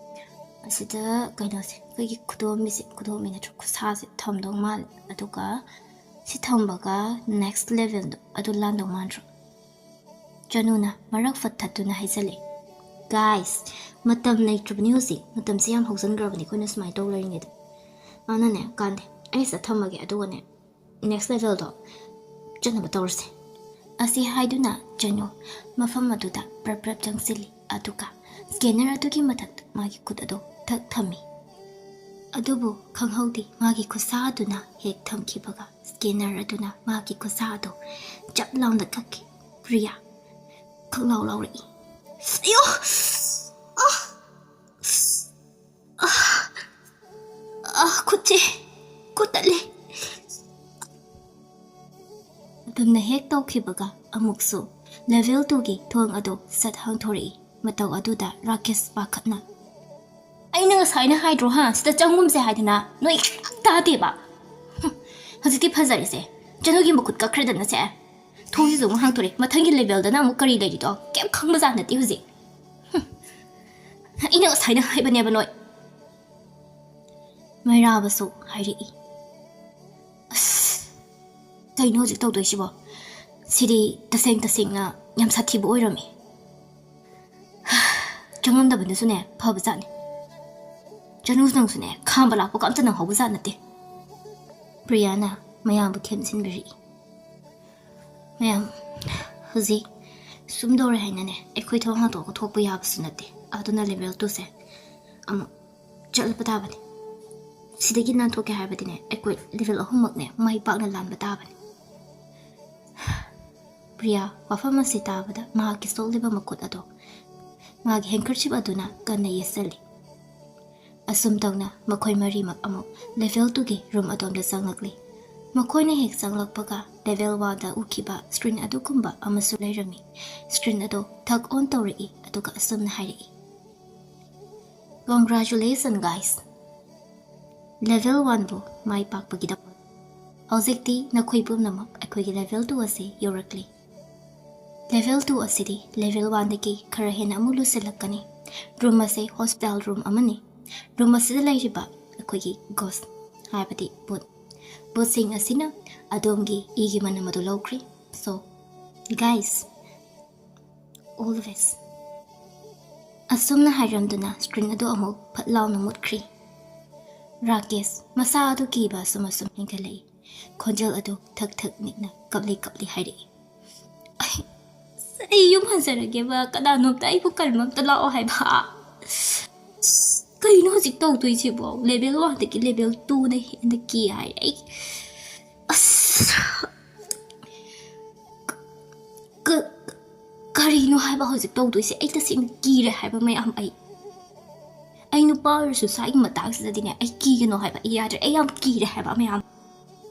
ꯑꯁꯤꯗ ꯀꯩꯅꯣꯁꯦ, ꯑꯩꯈꯣꯏꯒꯤ ꯈꯨꯗꯣꯝꯕꯤꯁꯦ, ꯈꯨꯗꯣꯝꯕꯤ ꯅꯠꯇ꯭ꯔ ꯈꯨꯠꯁꯥꯁꯦ ꯊꯝꯗꯧ ꯃꯥꯜꯂꯦ꯫ ꯑꯗꯨꯒ ꯁꯤ ꯊꯝꯕꯒ next levelꯗꯣ ꯑꯗꯨ ꯂꯥꯟꯗꯧ ꯃꯥꯟꯗ꯭ꯔꯣ? ꯆꯅꯨꯅ ꯃꯔꯛ ꯐꯠꯊꯠꯇꯨꯅ ꯍꯥꯏꯖꯜꯂꯦ꯫ Guys, ꯃꯇꯝ ꯂꯩꯇ꯭ꯔꯕꯅꯤ ꯍꯧꯖꯤꯛ꯫ ꯃꯇꯝꯁꯦ ꯌꯥꯝ ꯍꯧꯖꯤꯟꯈ꯭ꯔꯕꯅꯤ ꯑꯩꯈꯣꯏꯅ ꯁꯨꯃꯥꯏꯅ ꯇꯧ ꯂꯩꯔꯤꯉꯩꯗ꯫ ꯑꯗꯨꯅꯅꯦ, ꯀꯥꯟꯗꯦ, ꯑꯩ ꯁꯤꯗ ꯊꯝꯃꯒꯦ, ꯑꯗꯨꯒꯅꯦ, next levelꯗꯣ ꯆꯠꯅꯕ ꯇꯧꯔꯁꯦ꯫ ꯑꯁꯤ ꯍꯥꯏꯗꯨꯅ ꯆꯅꯨ ꯃꯐꯝ ꯑꯗꯨꯗ ꯄ꯭ꯔꯞ ꯄ꯭ꯔꯞ ꯆꯪꯁꯤꯜꯂꯤ, ꯑꯗꯨꯒ scanner ꯑꯗꯨꯒꯤ ꯃꯊꯛꯇ ꯃꯥꯒꯤ ꯈꯨꯠ ꯑꯗꯨ ꯊꯛ ꯊꯝꯃꯤ꯫ ꯑꯗꯨꯕꯨ ꯈꯪꯍꯧꯗꯦ, ꯃꯥꯒꯤ ꯈꯨꯠꯁꯥ ꯑꯗꯨꯅ ꯍꯦꯛ ꯊꯝꯈꯤꯕꯒ scanner ꯑꯗꯨꯅ ꯃꯥꯒꯤ ꯈꯨꯠꯁꯥ ꯑꯗꯨ ꯆꯞ ꯂꯥꯎꯅ ꯀꯛꯈꯤ꯫ ꯄ꯭ꯔꯤꯌꯥ ꯈꯪꯂꯥꯎ ꯂꯥꯎꯔꯛꯏ꯫ "ꯑꯌꯣ! ꯑ! ꯑ! ꯑ! ꯈꯨꯠꯁꯦ! ꯈꯨꯠ ꯇꯠꯂꯦ!" ꯑꯗꯨꯝꯅ ꯍꯦꯛ ꯇꯧꯈꯤꯕꯒ ꯑꯃꯨꯛꯁꯨ level twoꯒꯤ ꯊꯣꯡ ꯑꯗꯨ ꯁꯠ ꯍꯥꯡꯊꯣꯔꯛꯏ꯫ ꯃꯇꯧ ꯑꯗꯨꯗ ꯔꯥꯀꯦꯁ ꯄꯥꯈꯠꯅ, "ꯑꯩꯅ ꯉꯁꯥꯏꯅ ꯍꯥꯏꯗ꯭ꯔꯣ, ꯍꯥ? ꯁꯤꯗ ꯆꯪꯒꯨꯝꯁꯦ ꯍꯥꯏꯗꯅ꯫ ꯅꯣꯏ ꯇꯥꯗꯦꯕ꯫ ꯍꯨꯝ, ꯍꯧꯖꯤꯛꯇꯤ ꯐꯖꯔꯦꯁꯦ꯫ ꯆꯅꯨꯒꯤ ꯃꯈꯨꯠ ꯀꯛꯈ꯭ꯔꯦꯗꯅꯁꯦ꯫ ꯊꯣꯡꯁꯤꯁꯨ ꯑꯃꯨꯛ ꯍꯥꯡꯗꯣꯔꯦ꯫ ꯃꯊꯪꯒꯤ levelꯗꯅ ꯑꯃꯨꯛ ꯀꯔꯤ ꯂꯩꯔꯤꯗꯣ ꯀꯩꯝ ꯈꯪꯕꯖꯥꯠ ꯅꯠꯇꯦ ꯍꯧꯖꯤꯛ꯫ ꯍꯨꯝ, ꯑꯩꯅ ꯉꯁꯥꯏꯅ ꯍꯥꯏꯕꯅꯦꯕ ꯅꯣꯏ꯫" ꯃꯩꯔꯥꯕꯁꯨ ꯍꯥꯏꯔꯛꯏ꯫ "ꯑꯁ, ꯀꯩꯅꯣ ꯍꯧꯖꯤꯛ ꯇꯧꯗꯣꯏꯁꯤꯕꯣ? ꯁꯤꯗꯤ ꯇꯁꯦꯡ ꯇꯁꯦꯡꯅ ꯌꯥꯝ ꯁꯥꯊꯤꯕ ꯑꯣꯏꯔꯝꯃꯤ꯫ ꯆꯪꯉꯝꯗꯕꯗꯨꯁꯨꯅꯦ ꯐꯕꯖꯥꯠꯅꯤ꯫ ꯆꯅꯨ ꯅꯪꯁꯨꯅꯦ ꯈꯥꯝꯕ ꯂꯥꯛꯄꯒ ꯑꯝꯇ ꯅꯪꯍꯧꯕꯖꯥꯠ ꯅꯠꯇꯦ꯫" ꯄ꯭ꯔꯤꯌꯥꯅ ꯃꯌꯥꯝꯕꯨ ꯊꯦꯝꯖꯤꯟꯕꯤꯔꯛꯏ꯫ "ꯃꯌꯥꯝ, ꯍꯧꯖꯤꯛ ꯁꯨꯝ ꯇꯧꯔꯦ ꯍꯥꯏꯅꯅꯦ ꯑꯩꯈꯣꯏ ꯊꯣꯡ ꯍꯥꯡꯗꯣꯛꯑꯒ ꯊꯣꯛꯄ ꯌꯥꯕꯁꯨ ꯅꯠꯇꯦ꯫ ꯑꯗꯨꯅ level twoꯁꯦ ꯑꯃꯨꯛ ꯆꯠꯂꯛꯄ ꯇꯥꯕꯅꯤ꯫ ꯁꯤꯗꯒꯤ ꯅꯥꯟꯊꯣꯛꯀꯦ ꯍꯥꯏꯕꯗꯤꯅꯦ ꯑꯩꯈꯣꯏ level ꯑꯍꯨꯝꯃꯛꯅꯦ ꯃꯥꯏ ꯄꯥꯛꯅ ꯂꯥꯟꯕ ꯇꯥꯕꯅꯤ꯫" ꯄ꯭ꯔꯤꯌꯥ ꯋꯥꯐꯝ ꯑꯁꯤ ꯇꯥꯕꯗ ꯃꯍꯥꯛꯀꯤ ꯁꯣꯛꯂꯤꯕ ꯃꯈꯨꯠ ꯑꯗꯣ ꯃꯥꯒꯤ handkerchief ꯑꯗꯨꯅ ꯀꯟꯅ ꯌꯦꯠꯁꯤꯜꯂꯤ꯫ ꯑꯁꯨꯝ ꯇꯧꯅ ꯃꯈꯣꯏ ꯃꯔꯤꯃꯛ ꯑꯃꯨꯛ level twoꯒꯤ room ꯑꯗꯣꯝꯗ ꯆꯪꯂꯛꯂꯤ꯫ ꯃꯈꯣꯏꯅ ꯍꯦꯛ ꯆꯪꯂꯛꯄꯒ level oneꯗ ꯎꯈꯤꯕ screen ꯑꯗꯨꯒꯨꯝꯕ ꯑꯃꯁꯨ ꯂꯩꯔꯝꯃꯤ꯫ Screen ꯑꯗꯣ ꯊꯛ on ꯇꯧꯔꯛꯏ, ꯑꯗꯨꯒ ꯑꯁꯨꯝꯅ ꯍꯥꯏꯔꯛꯏ, "Congratulations, guys! Level oneꯕꯨ ꯃꯥꯏ ꯄꯥꯛꯄꯒꯤꯗꯃꯛ ꯍꯧꯖꯤꯛꯇꯤ ꯅꯈꯣꯏ ꯄꯨꯝꯅꯃꯛ ꯑꯩꯈꯣꯏꯒꯤ level two ꯑꯁꯤ ꯌꯧꯔꯛꯂꯤ꯫ Level two ꯑꯁꯤꯗꯤ level oneꯗꯒꯤ ꯈꯔ ꯍꯦꯟꯅ ꯑꯃꯨꯛ ꯂꯨꯁꯤꯜꯂꯛꯀꯅꯤ꯫ Room ꯑꯁꯤ hospital room ꯑꯃꯅꯤ꯫ ꯔꯨꯝ ꯑꯁꯤꯗ ꯂꯩꯔꯤꯕ ꯑꯩꯈꯣꯏꯒꯤ ꯒꯣꯁ, ꯍꯥꯏꯕꯗꯤ ꯚꯨꯠ, ꯚꯨꯠꯁꯤꯡ ꯑꯁꯤꯅ ꯑꯗꯣꯝꯒꯤ ꯏꯒꯤ ꯃꯅꯝ ꯑꯗꯨ ꯂꯧꯈ꯭ꯔꯤ꯫ So guys, always ꯑꯁꯨꯝꯅ ꯍꯥꯏꯔꯝꯗꯨꯅ ꯁ꯭ꯀ꯭ꯔꯤꯟ ꯑꯗꯨ ꯑꯃꯨꯛ ꯐꯠ ꯂꯥꯎꯅ ꯃꯨꯠꯈ꯭ꯔꯤ꯫ ꯔꯥꯀꯦꯁ ꯃꯁꯥ ꯑꯗꯨ ꯀꯤꯕ ꯑꯁꯨꯝ ꯑꯁꯨꯝ ꯍꯦꯟꯒꯠꯂꯛꯏ꯫ ꯈꯣꯟꯖꯦꯜ ꯑꯗꯨ ꯊꯛ ꯊꯛ ꯅꯤꯛꯅ ꯀꯞꯂꯤ ꯀꯞꯂꯤ ꯍꯥꯏꯔꯛꯏ꯫ "ꯑꯩ, ꯑꯩ ꯌꯨꯝ ꯍꯟꯖꯔꯒꯦꯕ, ꯀꯅꯥꯅꯣꯝꯇ ꯑꯩꯕꯨ ꯀꯟꯕ ꯑꯝꯇ ꯂꯥꯛꯑꯣ ꯍꯥꯏꯕ꯫ ꯑꯁ, ꯀꯩꯅꯣ ꯍꯧꯖꯤꯛ ꯇꯧꯗꯣꯏꯁꯤꯕꯣ? ꯂꯦꯚꯦꯜ ꯋꯥꯟꯗꯒꯤ ꯂꯦꯚꯦꯜ ꯇꯨꯅ ꯍꯦꯟꯅ ꯀꯤ ꯍꯥꯏꯔꯦ ꯑꯩ꯫ ꯑꯁ, ꯀ-, ꯀꯔꯤꯅꯣ ꯍꯥꯏꯕ ꯍꯧꯖꯤꯛ ꯇꯧꯗꯣꯏꯁꯦ? ꯑꯩ ꯇꯁꯦꯡꯅ ꯀꯤꯔꯦ ꯍꯥꯏꯕ ꯃꯌꯥꯝ꯫ ꯑꯩ, ꯑꯩ ꯅꯨꯄꯥ ꯑꯣꯏꯔꯁꯨ ꯁ꯭ꯋꯥꯏꯒꯤ ꯃꯇꯥꯡꯁꯤꯗꯗꯤꯅꯦ, ꯑꯩ ꯀꯤꯒꯅꯣ ꯍꯥꯏꯕ ꯑꯩ ꯌꯥꯗ꯭ꯔꯦ꯫ ꯑꯩ ꯌꯥꯝ ꯀꯤꯔꯦ ꯍꯥꯏꯕ ꯃꯌꯥꯝ"꯫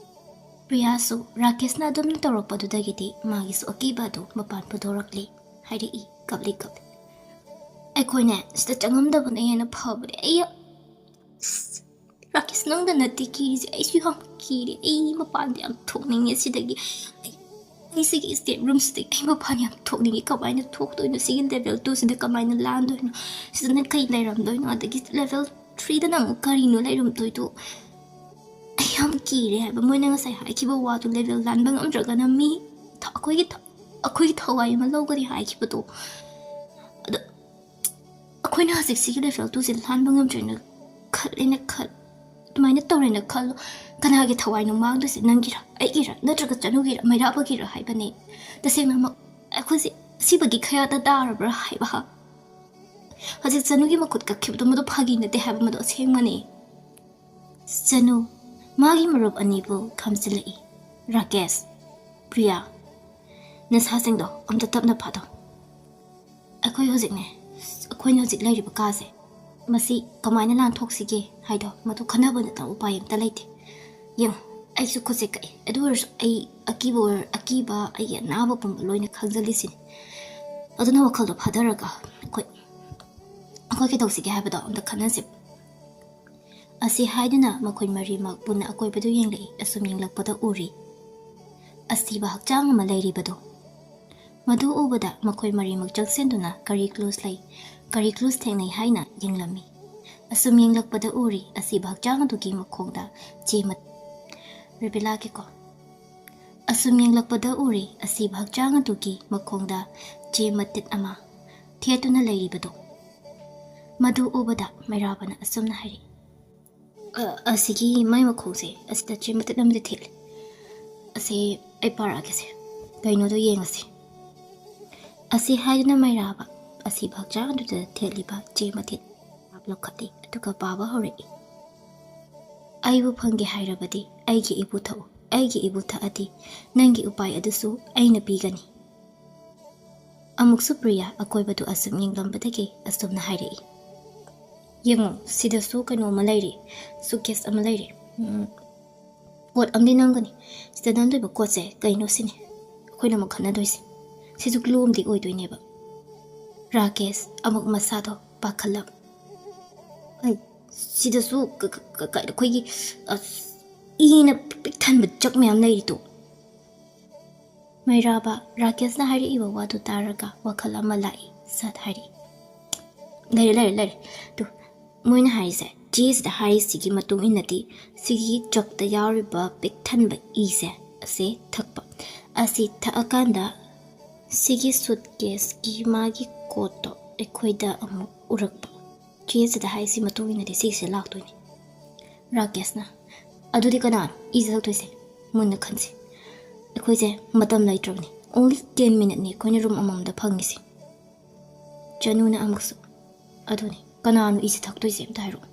ꯄ꯭ꯔꯤꯌꯥꯁꯨ ꯔꯥꯀꯦꯁꯅ ꯑꯗꯨꯝꯅ ꯇꯧꯔꯛꯄꯗꯨꯗꯒꯤꯗꯤ ꯃꯥꯒꯤꯁꯨ ꯑꯀꯤꯕ ꯑꯗꯨ ꯃꯄꯥꯟ ꯄꯨꯊꯣꯔꯛꯂꯤ꯫ ꯍꯥꯏꯔꯛꯏ ꯀꯞꯂꯤ ꯀꯞꯂꯤ꯫ "ꯑꯩꯈꯣꯏꯅꯦ ꯁꯤꯗ ꯆꯪꯉꯝꯗꯕꯅ ꯍꯦꯟꯅ ꯐꯕꯅꯦ꯫ ꯑꯩ, ꯑꯁ, ꯔꯥꯀꯦꯁ, ꯅꯪꯗ ꯅꯠꯇꯦ ꯀꯤꯔꯤꯁꯦ, ꯑꯩꯁꯨ ꯌꯥꯝ ꯀꯤꯔꯦ꯫ ꯑꯩ ꯃꯄꯥꯟꯗ ꯌꯥꯝ ꯊꯣꯛꯅꯤꯡꯉꯦ ꯁꯤꯗꯒꯤ꯫ ꯑꯩ, ꯑꯩ ꯁꯤꯒꯤ ꯁ꯭ꯇꯦꯞ ꯔꯨꯝꯁꯤꯗꯒꯤ ꯑꯩ ꯃꯄꯥꯟ ꯌꯥꯝ ꯊꯣꯛꯅꯤꯡꯉꯦ꯫ ꯀꯃꯥꯏꯅ ꯊꯣꯛꯇꯣꯏꯅꯣ? ꯁꯤꯒꯤ ꯂꯦꯚꯦꯜ ꯇꯨꯁꯤꯗ ꯀꯃꯥꯏꯅ ꯂꯥꯟꯗꯣꯏꯅꯣ? ꯁꯤꯗꯅ ꯀꯩ ꯂꯩꯔꯝꯗꯣꯏꯅꯣ? ꯑꯗꯒꯤ ꯂꯦꯚꯦꯜ ꯊ꯭ꯔꯤꯗꯅ ꯑꯃꯨꯛ ꯀꯔꯤꯅꯣ ꯂꯩꯔꯝꯗꯣꯏꯗꯣ? ꯑꯩ ꯌꯥꯝ ꯀꯤꯔꯦ" ꯍꯥꯏꯕ꯫ ꯃꯣꯏꯅ ꯉꯁꯥꯏ ꯍꯥꯏꯈꯤꯕ ꯋꯥꯗꯣ, ꯂꯦꯚꯦꯜ ꯂꯥꯟꯕ ꯉꯝꯗ꯭ꯔꯒꯅ ꯃꯤ ꯊ-, ꯑꯩꯈꯣꯏꯒꯤ ꯊ-, ꯑꯩꯈꯣꯏꯒꯤ ꯊꯋꯥꯏ ꯑꯃ ꯂꯧꯒꯅꯤ ꯍꯥꯏꯈꯤꯕꯗꯣ꯫ ꯑꯗꯣ ꯑꯩꯈꯣꯏꯅ ꯍꯧꯖꯤꯛ ꯁꯤꯒꯤ ꯂꯦꯚꯦꯜ ꯇꯨꯁꯦ ꯂꯥꯟꯕ ꯉꯝꯗ꯭ꯔꯦꯅ ꯈꯜꯂꯦꯅ ꯈꯜ-, ꯑꯗꯨꯃꯥꯏꯅ ꯇꯧꯔꯦꯅ ꯈꯜꯂꯣ꯫ ꯀꯅꯥꯒꯤ ꯊꯋꯥꯏꯅꯣ ꯃꯥꯡꯗꯣꯏꯁꯦ? ꯅꯪꯒꯤꯔ, ꯑꯩꯒꯤꯔ, ꯅꯠꯇ꯭ꯔꯒ ꯆꯅꯨꯒꯤꯔ, ꯃꯩꯔꯥꯕꯒꯤꯔ ꯍꯥꯏꯕꯅꯦ꯫ ꯇꯁꯦꯡꯅꯃꯛ ꯑꯩꯈꯣꯏꯁꯦ ꯁꯤꯕꯒꯤ ꯈꯌꯥꯠꯇ ꯇꯥꯔꯕ꯭ꯔꯥ ꯍꯥꯏꯕ? ꯍꯧꯖꯤꯛ ꯆꯅꯨꯒꯤ ꯃꯈꯨꯠ ꯀꯛꯈꯤꯕꯗꯣ ꯃꯗꯨ ꯐꯥꯒꯤ ꯅꯠꯇꯦ ꯍꯥꯏꯕ, ꯃꯗꯨ ꯑꯁꯦꯡꯕꯅꯦ꯫ ꯆꯅꯨ ꯃꯥꯒꯤ ꯃꯔꯨꯞ ꯑꯅꯤꯕꯨ ꯈꯥꯝꯖꯤꯜꯂꯛꯏ꯫ "ꯔꯥꯀꯦꯁ, ꯄ꯭ꯔꯤꯌꯥ, ꯅꯁꯥꯁꯤꯡꯗꯣ ꯑꯝꯇ ꯇꯞꯅ ꯐꯥꯊꯧ꯫ ꯑꯩꯈꯣꯏ ꯍꯧꯖꯤꯛꯅꯦ, ꯑꯩꯈꯣꯏꯅ ꯍꯧꯖꯤꯛ ꯂꯩꯔꯤꯕ ꯀꯥꯁꯦ, ꯃꯁꯤ ꯀꯃꯥꯏꯅ ꯂꯥꯟꯊꯣꯛꯁꯤꯒꯦ ꯍꯥꯏꯗꯣ, ꯃꯗꯨ ꯈꯟꯅꯕ ꯅꯠꯇꯅ ꯎꯄꯥꯏ ꯑꯝꯇ ꯂꯩꯇꯦ꯫ ꯌꯦꯡꯉꯨ, ꯑꯩꯁꯨ ꯈꯨꯠꯁꯦ ꯀꯛꯑꯦ, ꯑꯗꯨ ꯑꯣꯏꯔꯁꯨ ꯑꯩ ꯑꯀꯤꯕ ꯑꯣꯏꯔ-, ꯑꯀꯤꯕ, ꯑꯩꯒꯤ ꯑꯅꯥꯕ ꯄꯨꯝꯕ ꯂꯣꯏꯅ ꯈꯪꯖꯜꯂꯤꯁꯤꯅꯤ꯫ ꯑꯗꯨꯅ ꯋꯥꯈꯜꯗꯣ ꯐꯥꯊꯔꯒ ꯑꯩꯈꯣꯏ, ꯑꯩꯈꯣꯏ ꯀꯩꯗꯧꯁꯤꯒꯦ ꯍꯥꯏꯕꯗꯣ ꯑꯝꯇ ꯈꯟꯅꯁꯤ"꯫ ꯑꯁꯤ ꯍꯥꯏꯗꯨꯅ ꯃꯈꯣꯏ ꯃꯔꯤꯃꯛ ꯄꯨꯟꯅ ꯑꯀꯣꯏꯕꯗꯨ ꯌꯦꯡꯂꯛꯏ꯫ ꯑꯁꯨꯝ ꯌꯦꯡꯂꯛꯄꯗ ꯎꯔꯤ ꯑꯁꯤꯕ ꯍꯛꯆꯥꯡ ꯑꯃ ꯂꯩꯔꯤꯕꯗꯨ꯫ ꯃꯗꯨ ꯎꯕꯗ ꯃꯈꯣꯏ ꯃꯔꯤꯃꯛ ꯆꯪꯁꯤꯟꯗꯨꯅ ꯀꯔꯤ clues ꯂꯩ, ꯀꯔꯤ clues ꯊꯦꯡꯅꯩ ꯍꯥꯏꯅ ꯌꯦꯡꯂꯝꯃꯤ꯫ ꯑꯁꯨꯝ ꯌꯦꯡꯂꯛꯄꯗ ꯎꯔꯤ ꯑꯁꯤꯕ ꯍꯛꯆꯥꯡ ꯑꯗꯨꯒꯤ ꯃꯈꯣꯡꯗ ꯆꯦ ꯃꯠ-, ꯔꯦꯕꯦꯂꯥꯒꯤꯀꯣ꯫ ꯑꯁꯨꯝ ꯌꯦꯡꯂꯛꯄꯗ ꯎꯔꯤ ꯑꯁꯤꯕ ꯍꯛꯆꯥꯡ ꯑꯗꯨꯒꯤ ꯃꯈꯣꯡꯗ ꯆꯦ ꯃꯇꯤꯠ ꯑꯃ ꯊꯦꯠꯇꯨꯅ ꯂꯩꯔꯤꯕꯗꯣ꯫ ꯃꯗꯨ ꯎꯕꯗ ꯃꯩꯔꯥꯕꯅ ꯑꯁꯨꯝꯅ ꯍꯥꯏꯔꯛꯏ, "ꯑ-, ꯑꯁꯤꯒꯤ ꯃꯥꯏ ꯃꯈꯣꯡꯁꯦ ꯑꯁꯤꯗ ꯆꯦ ꯃꯇꯤꯠ ꯑꯃꯗꯤ ꯊꯦꯠꯂꯤ꯫ ꯑꯁꯤ ꯑꯩ ꯄꯥꯔꯛꯑꯒꯦꯁꯦ꯫ ꯀꯩꯅꯣꯗꯣ ꯌꯦꯡꯉꯁꯤ꯫" ꯑꯁꯤ ꯍꯥꯏꯗꯨꯅ ꯃꯩꯔꯥꯕ ꯑꯁꯤꯕ ꯍꯛꯆꯥꯡ ꯑꯗꯨꯗ ꯊꯦꯠꯂꯤꯕ ꯆꯦ ꯃꯇꯤꯠ ꯂꯧꯈꯠꯂꯤ, ꯑꯗꯨꯒ ꯄꯥꯕ ꯍꯧꯔꯛꯏ꯫ "ꯑꯩꯕꯨ ꯐꯪꯒꯦ ꯍꯥꯏꯔꯕꯗꯤ ꯑꯩꯒꯤ ꯏꯕꯨ ꯊꯛꯎ꯫ ꯑꯩꯒꯤ ꯏꯕꯨ ꯊꯛꯑꯗꯤ ꯅꯪꯒꯤ ꯎꯄꯥꯏ ꯑꯗꯨꯁꯨ ꯑꯩꯅ ꯄꯤꯒꯅꯤ꯫" ꯑꯃꯨꯛꯁꯨ ꯄ꯭ꯔꯤꯌꯥ ꯑꯀꯣꯏꯕꯗꯨ ꯑꯁꯨꯝ ꯌꯦꯡꯂꯝꯕꯗꯒꯤ ꯑꯁꯨꯝꯅ ꯍꯥꯏꯔꯛꯏ, "ꯌꯦꯡꯉꯣ, ꯁꯤꯗꯁꯨ ꯀꯩꯅꯣ ꯑꯃ ꯂꯩꯔꯤ, ꯁꯨꯠꯀꯦꯁ ꯑꯃ ꯂꯩꯔꯤ꯫ ꯎꯝ, ꯄꯣꯠ ꯑꯃꯗꯤ ꯅꯝꯒꯅꯤ꯫ ꯁꯤꯗ ꯅꯝꯗꯣꯏꯕ ꯀꯣꯠꯁꯦ ꯀꯩꯅꯣ ꯁꯤꯅꯤ ꯑꯩꯈꯣꯏꯅ ꯑꯃꯨꯛ ꯈꯠꯅꯗꯣꯏꯁꯦ꯫ ꯁꯤꯁꯨ ꯀ꯭ꯂꯨ ꯑꯃꯗꯤ ꯑꯣꯏꯗꯣꯏꯅꯦꯕ꯫" ꯔꯥꯀꯦꯁ ꯑꯃꯨꯛ ꯃꯁꯥꯗꯣ ꯄꯥꯈꯠꯂꯕ꯫ "ꯑꯩ, ꯁꯤꯗꯁꯨ ꯀ-, ꯀ-, ꯀ-, ꯀ-, ꯑꯩꯈꯣꯏꯒꯤ, ꯑꯁ, ꯏꯅ ꯄꯤꯛ ꯊꯟꯕ ꯖꯛ ꯃꯌꯥꯝ ꯂꯩꯔꯤꯗꯣ꯫" ꯃꯩꯔꯥꯕ ꯔꯥꯀꯦꯁꯅ ꯍꯥꯏꯔꯛꯏꯕ ꯋꯥꯗꯨ ꯇꯥꯔꯒ ꯋꯥꯈꯜ ꯑꯃ ꯂꯥꯛꯏ꯫ ꯁꯠ ꯍꯥꯏꯔꯛꯏ, "ꯂꯩꯔꯦ, ꯂꯩꯔꯦ, ꯂꯩꯔꯦ꯫ ꯇꯨ, ꯃꯣꯏꯅ ꯍꯥꯏꯔꯤꯁꯦ, ꯆꯦꯁꯤꯗ ꯍꯥꯏꯔꯤꯁꯤꯒꯤ ꯃꯇꯨꯡ ꯏꯟꯅꯗꯤ ꯁꯤꯒꯤ ꯖꯛꯇ ꯌꯥꯎꯔꯤꯕ ꯄꯤꯛ ꯊꯟꯕ ꯏꯁꯦ ꯑꯁꯦ ꯊꯛꯄ꯫ ꯑꯁꯤ ꯊꯛꯑꯀꯥꯟꯗ ꯁꯤꯒꯤ ꯁꯨꯠꯀꯦꯁꯀꯤ ꯃꯥꯒꯤ ꯀꯣꯠꯇꯣ ꯑꯩꯈꯣꯏꯗ ꯑꯃꯨꯛ ꯎꯔꯛꯄ꯫ ꯆꯦꯁꯤꯗ ꯍꯥꯏꯁꯤ ꯃꯇꯨꯡ ꯏꯟꯅꯗꯤ ꯁꯤꯒꯤꯁꯦ ꯂꯥꯛꯇꯣꯏꯅꯤ꯫" ꯔꯥꯀꯦꯁꯅ, "ꯑꯗꯨꯗꯤ ꯀꯅꯥꯅꯣ ꯏꯁꯦ ꯊꯛꯇꯣꯏꯁꯦ? ꯃꯨꯟꯅ ꯈꯟꯁꯤ꯫ ꯑꯩꯈꯣꯏꯁꯦ ꯃꯇꯝ ꯂꯩꯇ꯭ꯔꯕꯅꯤ꯫ Only ten minuteꯅꯤ ꯑꯩꯈꯣꯏꯅ ꯔꯨꯝ ꯑꯃꯃꯝꯗ ꯐꯪꯉꯤꯁꯦ꯫" ꯆꯅꯨꯅ ꯑꯃꯨꯛꯁꯨ, "ꯑꯗꯨꯅꯤ, ꯀꯅꯥꯅꯣ ꯏꯁꯦ ꯊꯛꯇꯣꯏꯁꯦ? ꯑꯝꯇ ꯍꯥꯏꯔꯛꯑꯣ꯫"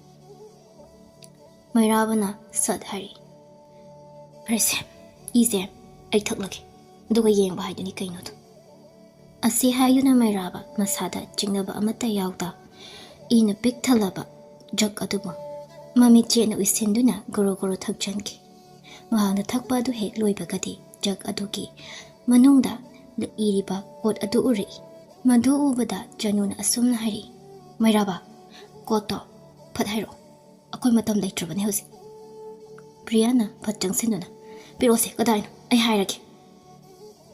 ꯃꯩꯔꯥꯕꯅ ꯁꯠ ꯍꯥꯏꯔꯛꯏ, "ꯐꯔꯦꯁꯦ, ꯏꯁꯦ ꯑꯩ ꯊꯛꯂꯒꯦ, ꯑꯗꯨꯒ ꯌꯦꯡꯕ ꯍꯥꯏꯗꯨꯅꯤ ꯀꯩꯅꯣꯗꯣ꯫" ꯑꯁꯤ ꯍꯥꯏꯗꯨꯅ ꯃꯩꯔꯥꯕ ꯃꯁꯥꯗ ꯆꯤꯡꯅꯕ ꯑꯃꯠꯇ ꯌꯥꯎꯗ ꯏꯅ ꯄꯤꯛ ꯊꯜꯂꯕ ꯖꯛ ꯑꯗꯨꯕꯨ ꯃꯃꯤꯠ ꯆꯦꯠꯅ ꯎꯏꯁꯤꯟꯗꯨꯅ ꯒꯣꯔꯣ ꯒꯣꯔꯣ ꯊꯛꯆꯟꯈꯤ꯫ ꯃꯍꯥꯛꯅ ꯊꯛꯄ ꯑꯗꯨ ꯍꯦꯛ ꯂꯣꯏꯕꯒꯗꯤ ꯖꯛ ꯑꯗꯨꯒꯤ ꯃꯅꯨꯡꯗ ꯏꯔꯤꯕ ꯀꯣꯠ ꯑꯗꯨ ꯎꯔꯛꯏ꯫ ꯃꯗꯨ ꯎꯕꯗ ꯆꯅꯨꯅ ꯑꯁꯨꯝꯅ ꯍꯥꯏꯔꯛꯏ, "ꯃꯩꯔꯥꯕ, ꯀꯣꯠꯇꯣ ꯐꯠ ꯍꯥꯏꯔꯛꯑꯣ꯫ ꯑꯩꯈꯣꯏ ꯃꯇꯝ ꯂꯩꯇ꯭ꯔꯕꯅꯤ ꯍꯧꯖꯤꯛ꯫" ꯄ꯭ꯔꯤꯌꯥꯅ ꯐꯠ ꯆꯪꯁꯤꯟꯗꯨꯅ, "ꯄꯤꯔꯛꯑꯣꯁꯦ, ꯀꯗꯥꯏꯅꯣ? ꯑꯩ ꯍꯥꯏꯔꯒꯦ꯫"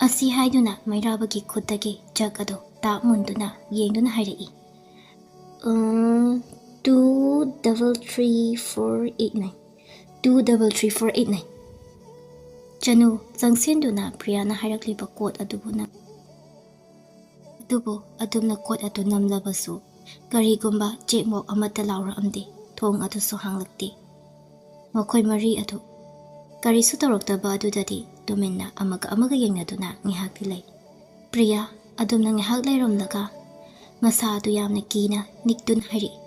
ꯑꯁꯤ ꯍꯥꯏꯗꯨꯅ ꯃꯩꯔꯥꯕꯒꯤ ꯈꯨꯠꯇꯒꯤ ꯖꯛ ꯑꯗꯨ ꯇꯥꯞ ꯃꯨꯟꯗꯨꯅ ꯌꯦꯡꯗꯨꯅ ꯍꯥꯏꯔꯛꯏ, "ꯎꯝ, Two double three four eight nine. Two double three four eight nine. ꯆꯅꯨ, ꯆꯪꯁꯤꯟꯗꯨꯅ ꯄ꯭ꯔꯤꯌꯥꯅ ꯍꯥꯏꯔꯛꯂꯤꯕ ꯀꯣꯠ ꯑꯗꯨꯕꯨ ꯅꯝ-, ꯑꯗꯨꯕꯨ ꯑꯗꯨꯝꯅ ꯀꯣꯠ ꯑꯗꯨ ꯅꯝꯂꯕꯁꯨ ꯀꯔꯤꯒꯨꯝꯕ ꯆꯦꯛꯃꯣꯛ ꯑꯃꯠꯇ ꯂꯥꯎꯔꯛꯑꯝꯗꯦ꯫ ꯊꯣꯡ ꯑꯗꯨꯁꯨ ꯍꯥꯡꯂꯛꯇꯦ꯫ ꯃꯈꯣꯏ ꯃꯔꯤ ꯑꯗꯨ ꯀꯔꯤꯁꯨ ꯇꯧꯔꯛꯇꯕ ꯑꯗꯨꯗꯗꯤ ꯇꯨꯃꯤꯟꯅ ꯑꯃꯒ ꯑꯃꯒ ꯌꯦꯡꯅꯗꯨꯅ ꯉꯥꯏꯍꯥꯛꯇꯤ ꯂꯩ꯫ ꯄ꯭ꯔꯤꯌꯥ ꯑꯗꯨꯝꯅ ꯉꯥꯏꯍꯥꯛ ꯂꯩꯔꯝꯂꯒ ꯃꯁꯥ ꯑꯗꯨ ꯌꯥꯝꯅ ꯀꯤꯅ ꯅꯤꯛꯇꯨꯅ ꯍꯥꯏꯔꯛꯏ,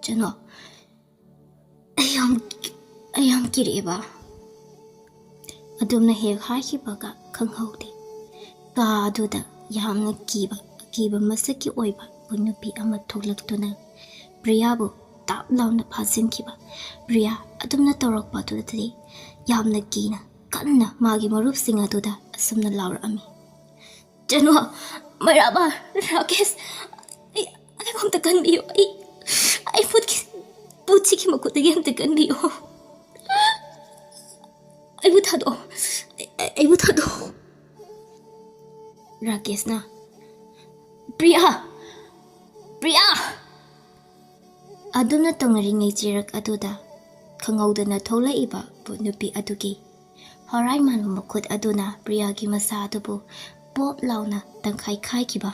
"ꯆꯅꯨ, ꯑꯩ ꯌꯥꯝ ꯀꯤ-, ꯑꯩ ꯌꯥꯝ ꯀꯤꯔꯛꯑꯦꯕ꯫" ꯑꯗꯨꯝꯅ ꯍꯦꯛ ꯍꯥꯏꯈꯤꯕꯒ ꯈꯪꯍꯧꯗꯦ, ꯀꯥ ꯑꯗꯨꯗ ꯌꯥꯝꯅ ꯀꯤꯕ, ꯑꯀꯤꯕ ꯃꯁꯛꯀꯤ ꯑꯣꯏꯕ ꯅꯨꯄꯤ ꯑꯃ ꯊꯣꯛꯂꯛꯇꯨꯅ ꯄ꯭ꯔꯤꯌꯥꯕꯨ ꯇꯥꯞ ꯂꯥꯎꯅ ꯐꯥꯖꯤꯟꯈꯤꯕ꯫ ꯄ꯭ꯔꯤꯌꯥ ꯑꯗꯨꯝꯅ ꯇꯧꯔꯛꯄ ꯑꯗꯨꯗꯗꯤ ꯌꯥꯝꯅ ꯀꯤꯅ ꯀꯟꯅ ꯃꯥꯒꯤ ꯃꯔꯨꯞꯁꯤꯡ ꯑꯗꯨꯗ ꯑꯁꯨꯝꯅ ꯂꯥꯎꯔꯛꯑꯝꯃꯤ, "ꯆꯅꯨ, ꯃꯩꯔꯥꯕ, ꯔꯥꯀꯦꯁ, ꯑꯩ, ꯑꯩꯕꯨ ꯑꯝꯇ ꯀꯟꯕꯤꯌꯨ꯫ ꯑꯩ, ꯑꯩ ꯚꯨꯠꯀꯤ, ꯚꯨꯠꯁꯤꯒꯤ ꯃꯈꯨꯠꯇꯒꯤ ꯑꯝꯇ ꯀꯟꯕꯤꯌꯨ꯫ ꯑꯩꯕꯨ ꯊꯥꯗꯣꯛꯑꯣ꯫ ꯑꯩ, ꯑꯩ, ꯑꯩꯕꯨ ꯊꯥꯗꯣꯛꯑꯣ꯫" ꯔꯥꯀꯦꯁꯅ, "ꯄ꯭ꯔꯤꯌꯥ! ꯄ꯭ꯔꯤꯌꯥ!" ꯑꯗꯨꯝꯅ ꯇꯧꯅꯔꯤꯉꯩ ꯆꯦꯔꯛ ꯑꯗꯨꯗ ꯈꯪꯍꯧꯗꯅ ꯊꯣꯛꯂꯛꯏꯕ ꯚꯨꯠ ꯅꯨꯄꯤ ꯑꯗꯨꯒꯤ ꯍꯣꯔꯥꯏ ꯃꯥꯟꯕ ꯃꯈꯨꯠ ꯑꯗꯨꯅ ꯄ꯭ꯔꯤꯌꯥꯒꯤ ꯃꯁꯥ ꯑꯗꯨꯕꯨ ꯄꯣꯞ ꯂꯥꯎꯅ ꯇꯪꯈꯥꯏ ꯈꯥꯏꯈꯤꯕ꯫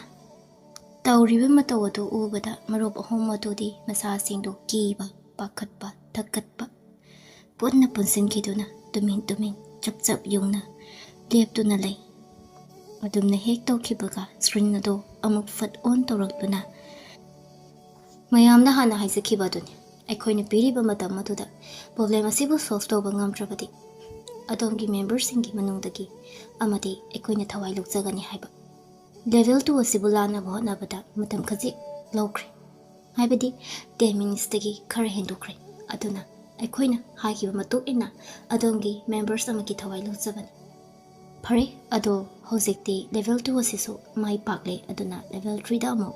ꯇꯧꯔꯤꯕ ꯃꯇꯧ ꯑꯗꯨ ꯎꯕꯗ ꯃꯔꯨꯞ ꯑꯍꯨꯝ ꯑꯗꯨꯗꯤ ꯃꯁꯥꯁꯤꯡꯗꯨ ꯀꯤꯕ, ꯄꯥꯈꯠꯄ, ꯊꯛꯀꯠꯄ ꯄꯨꯟꯅ ꯄꯨꯟꯁꯤꯟꯈꯤꯗꯨꯅ ꯇꯨꯃꯤꯟ ꯇꯨꯃꯤꯟ ꯆꯞ ꯆꯞ ꯌꯨꯡꯅ ꯂꯦꯞꯇꯨꯅ ꯂꯩ꯫ ꯑꯗꯨꯝꯅ ꯍꯦꯛ ꯇꯧꯈꯤꯕꯒ screen ꯑꯗꯨ ꯑꯃꯨꯛ ꯐꯠ on ꯇꯧꯔꯛꯇꯨꯅ, "ꯃꯌꯥꯝꯅ ꯍꯥꯟꯅ ꯍꯥꯏꯖꯈꯤꯕ ꯑꯗꯨꯅꯤ, ꯑꯩꯈꯣꯏꯅ ꯄꯤꯔꯤꯕ ꯃꯇꯝ ꯑꯗꯨꯗ problem ꯑꯁꯤꯕꯨ solve ꯇꯧꯕ ꯉꯝꯗ꯭ꯔꯕꯗꯤ ꯑꯗꯣꯝꯒꯤ memberꯁꯤꯡꯒꯤ ꯃꯅꯨꯡꯗꯒꯤ ꯑꯃꯗꯤ ꯑꯩꯈꯣꯏꯅ ꯊꯋꯥꯏ ꯂꯧꯖꯒꯅꯤ ꯍꯥꯏꯕ꯫ Level two ꯑꯁꯤꯕꯨ ꯂꯥꯟꯅꯕ ꯍꯣꯠꯅꯕꯗ ꯃꯇꯝ ꯈꯖꯤꯛ ꯂꯧꯈ꯭ꯔꯦ, ꯍꯥꯏꯕꯗꯤ ten minutesꯇꯒꯤ ꯈꯔ ꯍꯦꯟꯗꯣꯛꯈ꯭ꯔꯦ꯫ ꯑꯗꯨꯅ ꯑꯩꯈꯣꯏꯅ ꯍꯥꯏꯈꯤꯕ ꯃꯇꯨꯡ ꯏꯟꯅ ꯑꯗꯣꯝꯒꯤ members ꯑꯃꯒꯤ ꯊꯋꯥꯏ ꯂꯧꯖꯕꯅꯤ꯫ ꯐꯔꯦ, ꯑꯗꯣ ꯍꯧꯖꯤꯛꯇꯤ level two ꯑꯁꯤꯁꯨ ꯃꯥꯏ ꯄꯥꯛꯂꯦ, ꯑꯗꯨꯅ level threeꯗ ꯑꯃꯨꯛ꯫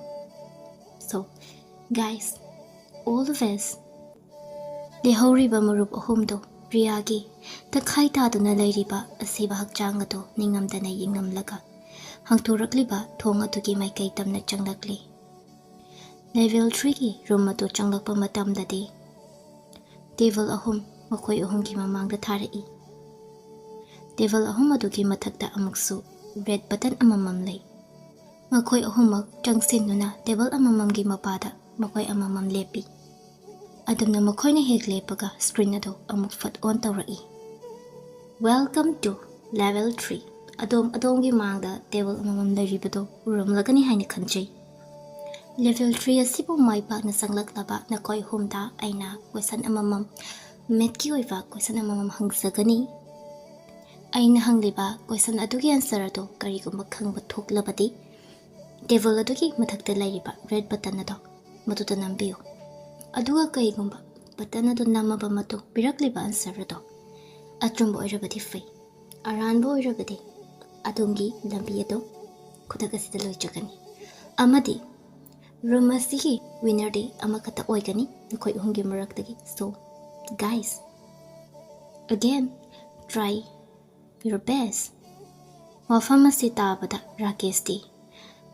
So, guys, all the best." ꯂꯩꯍꯧꯔꯤꯕ ꯃꯔꯨꯞ ꯑꯍꯨꯝꯗꯨ ꯄ꯭ꯔꯤꯌꯥꯒꯤ ꯇꯪꯈꯥꯏ ꯇꯥꯗꯨꯅ ꯂꯩꯔꯤꯕ ꯑꯁꯤꯕ ꯍꯛꯆꯥꯡ ꯑꯗꯨ ꯅꯤꯡꯉꯝꯗꯅ ꯌꯦꯡꯂꯝꯂꯒ ꯍꯥꯡꯗꯣꯔꯛꯂꯤꯕ ꯊꯣꯡ ꯑꯗꯨꯒꯤ ꯃꯥꯏꯀꯩ ꯇꯝꯅ ꯆꯪꯂꯛꯂꯤ꯫ Level threeꯒꯤ room ꯑꯗꯨ ꯆꯪꯂꯛꯄ ꯃꯇꯝꯗꯗꯤ table ꯑꯍꯨꯝ ꯃꯈꯣꯏ ꯑꯍꯨꯝꯒꯤ ꯃꯃꯥꯡꯗ ꯊꯥꯔꯛꯏ꯫ Table ꯑꯍꯨꯝ ꯑꯗꯨꯒꯤ ꯃꯊꯛꯇ ꯑꯃꯨꯛꯁꯨ red button ꯑꯃꯃꯝ ꯂꯩ꯫ ꯃꯈꯣꯏ ꯑꯍꯨꯝꯃꯛ ꯆꯪꯁꯤꯟꯗꯨꯅ table ꯑꯃꯃꯝꯒꯤ ꯃꯄꯥꯗ ꯃꯈꯣꯏ ꯑꯃꯃꯝ ꯂꯦꯞꯄꯤ꯫ ꯑꯗꯨꯝꯅ ꯃꯈꯣꯏꯅ ꯍꯦꯛ ꯂꯦꯞꯄꯒ screen ꯑꯗꯨ ꯑꯃꯨꯛ ꯐꯠ on ꯇꯧꯔꯛꯏ꯫ Welcome to level three꯫ ꯑꯗꯣꯝ ꯑꯗꯣꯝꯒꯤ ꯃꯥꯡꯗ table ꯑꯃꯃꯝ ꯂꯩꯔꯤꯕꯗꯨ ꯎꯔꯝꯂꯒꯅꯤ ꯍꯥꯏꯅ ꯈꯟꯖꯩ꯫ Level three ꯑꯁꯤꯕꯨ ꯃꯥꯏ ꯄꯥꯛꯅ ꯆꯪꯂꯛꯂꯕ ꯅꯈꯣꯏ ꯑꯍꯨꯝꯗ ꯑꯩꯅ question ꯑꯃꯃꯝ, mathꯀꯤ ꯑꯣꯏꯕ question ꯑꯃꯃꯝ ꯍꯪꯖꯒꯅꯤ꯫ ꯑꯩꯅ ꯍꯪꯂꯤꯕ question ꯑꯗꯨꯒꯤ answer ꯑꯗꯨ ꯀꯔꯤꯒꯨꯝꯕ ꯈꯪꯕ ꯊꯣꯛꯂꯕꯗꯤ, table ꯑꯗꯨꯒꯤ ꯃꯊꯛꯇ ꯂꯩꯔꯤꯕ red button ꯑꯗꯣ ꯃꯗꯨꯗ ꯅꯝꯕꯤꯌꯨ꯫ ꯑꯗꯨꯒ ꯀꯔꯤꯒꯨꯝꯕ button ꯑꯗꯨ ꯅꯝꯃꯕ ꯃꯇꯨꯡ ꯄꯤꯔꯛꯂꯤꯕ answer ꯑꯗꯣ ꯑꯆꯨꯝꯕ ꯑꯣꯏꯔꯕꯗꯤ ꯐꯩ, ꯑꯔꯥꯟꯕ ꯑꯣꯏꯔꯕꯗꯤ ꯑꯗꯣꯝꯒꯤ ꯂꯝꯕꯤ ꯑꯗꯨ ꯈꯨꯗꯛ ꯑꯁꯤꯗ ꯂꯣꯏꯖꯒꯅꯤ꯫ ꯑꯃꯗꯤ room ꯑꯁꯤꯒꯤ winnerꯗꯤ ꯑꯃꯈꯛꯇ ꯑꯣꯏꯒꯅꯤ ꯅꯈꯣꯏ ꯑꯍꯨꯝꯒꯤ ꯃꯔꯛꯇꯒꯤ꯫ So, guys, again, try your best꯫ ꯋꯥꯐꯝ ꯑꯁꯤ ꯇꯥꯕꯗ ꯔꯥꯀꯦꯁꯇꯤ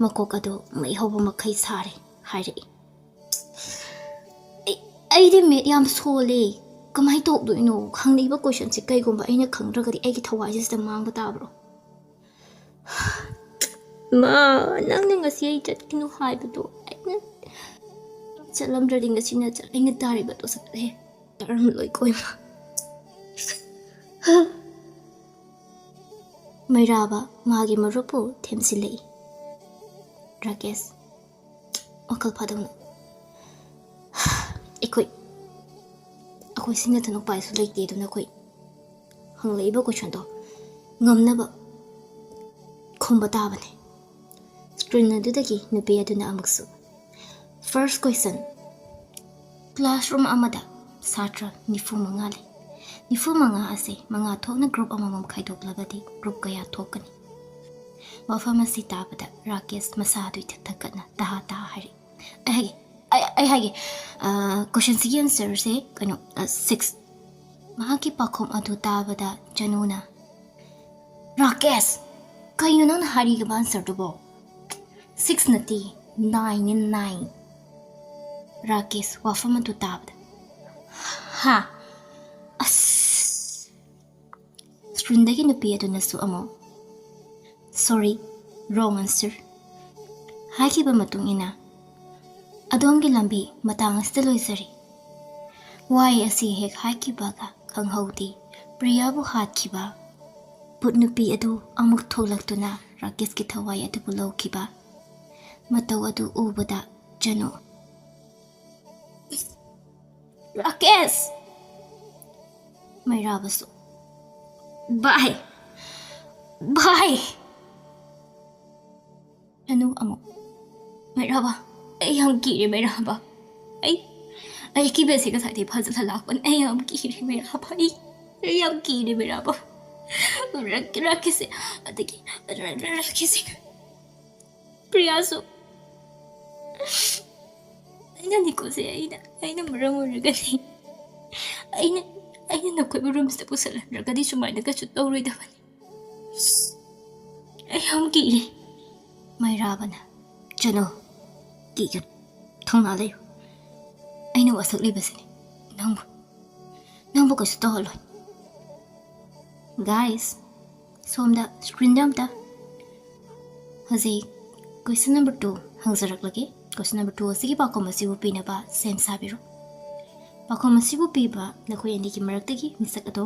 ꯃꯀꯣꯛ ꯑꯗꯨ ꯃꯩ ꯍꯧꯕ ꯃꯈꯩ ꯁꯥꯔꯦ ꯍꯥꯏꯔꯛꯏ꯫ "ꯑꯩ-, ꯑꯩꯗꯤ math ꯌꯥꯝ ꯁꯣꯜꯂꯦ꯫ ꯀꯃꯥꯏꯅ ꯇꯧꯗꯣꯏꯅꯣ? ꯍꯪꯂꯤꯕ questionꯁꯦ ꯀꯩꯒꯨꯝꯕ ꯑꯩꯅ ꯈꯪꯗ꯭ꯔꯒꯗꯤ ꯑꯩꯒꯤ ꯊꯋꯥꯏꯁꯦ ꯁꯤꯗ ꯃꯥꯡꯕ ꯇꯥꯕ꯭ꯔꯣ?" "ꯃꯥ, ꯅꯪꯅ ꯉꯁꯤ ꯑꯩ ꯆꯠꯀꯅꯨ ꯍꯥꯏꯕꯗꯣ ꯑꯩꯅ ꯆꯠꯂꯝꯗ꯭ꯔꯗꯤ ꯉꯁꯤ ꯅꯆꯟ ꯑꯩꯅ ꯇꯥꯔꯤꯕꯗꯣ ꯁꯛꯂꯦ ꯇꯥꯔꯝꯂꯣꯏꯀꯣ ꯏꯃꯥ꯫" ꯃꯩꯔꯥꯕ ꯃꯥꯒꯤ ꯃꯔꯨꯞꯄꯨ ꯊꯦꯝꯖꯤꯜꯂꯛꯏ꯫ ꯔꯥꯀꯦꯁ, ꯋꯥꯈꯜ ꯐꯥꯗꯧꯅ, "ꯑꯩꯈꯣꯏ, ꯑꯩꯈꯣꯏ ꯁꯤꯡꯅꯗꯅ ꯎꯄꯥꯏꯁꯨ ꯂꯩꯇꯦ, ꯑꯗꯨꯅ ꯑꯩꯈꯣꯏ ꯍꯪꯂꯛꯏꯕ questionꯗꯣ ꯉꯝꯅꯕ ꯈꯨꯝꯕ ꯇꯥꯕꯅꯦ꯫" Screen ꯑꯗꯨꯗꯒꯤ ꯅꯨꯄꯤ ꯑꯗꯨꯅ ꯑꯃꯨꯛꯁꯨ, "First question, classroom ꯑꯃꯗ ꯁꯥꯇ꯭ꯔ ꯅꯤꯐꯨ ꯃꯉꯥ ꯂꯩ꯫ ꯅꯤꯐꯨ ꯃꯉꯥ ꯑꯁꯦ ꯃꯉꯥ ꯊꯣꯛꯅ group ꯑꯃꯃꯝ ꯈꯥꯏꯗꯣꯛꯂꯕꯗꯤ group ꯀꯌꯥ ꯊꯣꯛꯀꯅꯤ?" ꯋꯥꯐꯝ ꯑꯁꯤ ꯇꯥꯕꯗ ꯔꯥꯀꯦꯁ ꯃꯁꯥꯗꯨ ꯏꯊꯛ ꯊꯛꯀꯠꯅ ꯇꯍꯥ ꯇꯍꯥ ꯍꯥꯏꯔꯛꯏ꯫ "ꯑꯩ ꯍꯥꯏꯒꯦ, ꯑꯩ, ꯑꯩ ꯍꯥꯏꯒꯦ, ꯑ, questionꯁꯤꯒꯤ answerꯁꯦ ꯀꯩꯅꯣ, ꯑ, six꯫ ꯃꯍꯥꯛꯀꯤ ꯄꯥꯎꯈꯨꯝ ꯑꯗꯨ ꯇꯥꯕꯗ ꯖꯅꯨꯅ, "ꯔꯥꯀꯦꯁ, ꯀꯩꯅꯣ ꯅꯪꯅ ꯍꯥꯏꯔꯤꯕ answerꯗꯨꯕꯣ? Six ꯅꯠꯇꯦ, nineꯅꯦ, nine꯫ ꯔꯥꯀꯦꯁ ꯋꯥꯐꯝ ꯑꯗꯨ ꯇꯥꯕꯗ꯫ "ꯍꯥ? ꯑꯁ!" ꯁ꯭ꯀ꯭ꯔꯤꯟꯗꯒꯤ ꯅꯨꯄꯤ ꯑꯗꯨꯅꯁꯨ ꯑꯃꯨꯛ, "Sorry, wrong answer" ꯍꯥꯏꯈꯤꯕ ꯃꯇꯨꯡ ꯏꯟꯅ, "ꯑꯗꯣꯝꯒꯤ ꯂꯝꯕꯤ ꯃꯇꯥꯡ ꯑꯁꯤꯗ ꯂꯣꯏꯖꯔꯦ"꯫ ꯋꯥꯍꯩ ꯑꯁꯤ ꯍꯦꯛ ꯍꯥꯏꯈꯤꯕꯒ ꯈꯪꯍꯧꯗꯦ ꯄ꯭ꯔꯤꯌꯥꯕꯨ ꯍꯥꯠꯈꯤꯕ ꯚꯨꯠ ꯅꯨꯄꯤ ꯑꯗꯨ ꯑꯃꯨꯛ ꯊꯣꯛꯂꯛꯇꯨꯅ ꯔꯥꯀꯦꯁꯀꯤ ꯊꯋꯥꯏ ꯑꯗꯨꯕꯨ ꯂꯧꯈꯤꯕ ꯃꯇꯧ ꯑꯗꯨ ꯎꯕꯗ ꯆꯅꯨ, "ꯔꯥꯀꯦꯁ!" ꯃꯩꯔꯥꯕꯁꯨ, "ꯚꯥꯏ! ꯚꯥꯏ!" ꯆꯅꯨ ꯑꯃꯨꯛ, "ꯃꯩꯔꯥꯕ, ꯑꯩ ꯌꯥꯝ ꯀꯤꯔꯦ ꯃꯩꯔꯥꯕ꯫ ꯑꯩ, ꯑꯩ ꯀꯤꯕꯁꯦ ꯉꯁꯥꯏꯗꯩ ꯐꯖꯅ ꯂꯥꯛꯄꯅꯦ꯫ ꯑꯩ ꯌꯥꯝ ꯀꯤꯔꯦ ꯃꯩꯔꯥꯕ꯫ ꯑꯩ, ꯑꯩ ꯌꯥꯝ ꯀꯤꯔꯦ ꯃꯩꯔꯥꯕ꯫ ꯔꯛ-, ꯔꯥꯀꯦꯁꯁꯦ, ꯑꯗꯒꯤ ꯔ-, ꯔ-, ꯔꯥꯀꯦꯁꯁꯦ, ꯄ꯭ꯔꯤꯌꯥꯁꯨ꯫ ꯑꯩꯅꯅꯤꯀꯣ ꯁꯦ, ꯑꯩꯅ, ꯑꯩꯅ ꯃꯔꯝ ꯑꯣꯏꯔꯒꯅꯤ꯫ ꯑꯩꯅ, ꯑꯩꯅ ꯅꯈꯣꯏꯕꯨ ꯔꯨꯝꯁꯤꯗ ꯄꯨꯁꯜꯍꯟꯗ꯭ꯔꯒꯗꯤ ꯁꯨꯃꯥꯏꯅ ꯀꯩꯁꯨ ꯇꯧꯔꯣꯏꯗꯕꯅꯤ꯫ ꯑꯩ ꯌꯥꯝ ꯀꯤꯔꯦ꯫" ꯃꯩꯔꯥꯕꯅ, "ꯆꯅꯨ, ꯀꯤꯒꯅꯨ꯫ ꯊꯧꯅꯥ ꯂꯩꯌꯨ꯫ ꯑꯩꯅ ꯋꯥꯁꯛꯂꯤꯕꯁꯤꯅꯤ꯫ ꯅꯪꯕꯨ, ꯅꯪꯕꯨ ꯀꯩꯁꯨ ꯇꯧꯍꯜꯂꯣꯏ꯫" Guys, ꯁꯣꯝꯗ ꯁ꯭ꯀ꯭ꯔꯤꯟꯗ ꯑꯝꯇ ꯍꯧꯖꯤꯛ question number two ꯍꯪꯖꯔꯛꯂꯒꯦ꯫ Question number two ꯑꯁꯤꯒꯤ ꯄꯥꯎꯈꯨꯝ ꯑꯁꯤꯕꯨ ꯄꯤꯅꯕ ꯁꯦꯝ ꯁꯥꯕꯤꯔꯣ꯫ ꯄꯥꯎꯈꯨꯝ ꯑꯁꯤꯕꯨ ꯄꯤꯕ ꯅꯈꯣꯏ ꯑꯅꯤꯒꯤ ꯃꯔꯛꯇꯒꯤ ꯃꯤꯁꯛ ꯑꯗꯣ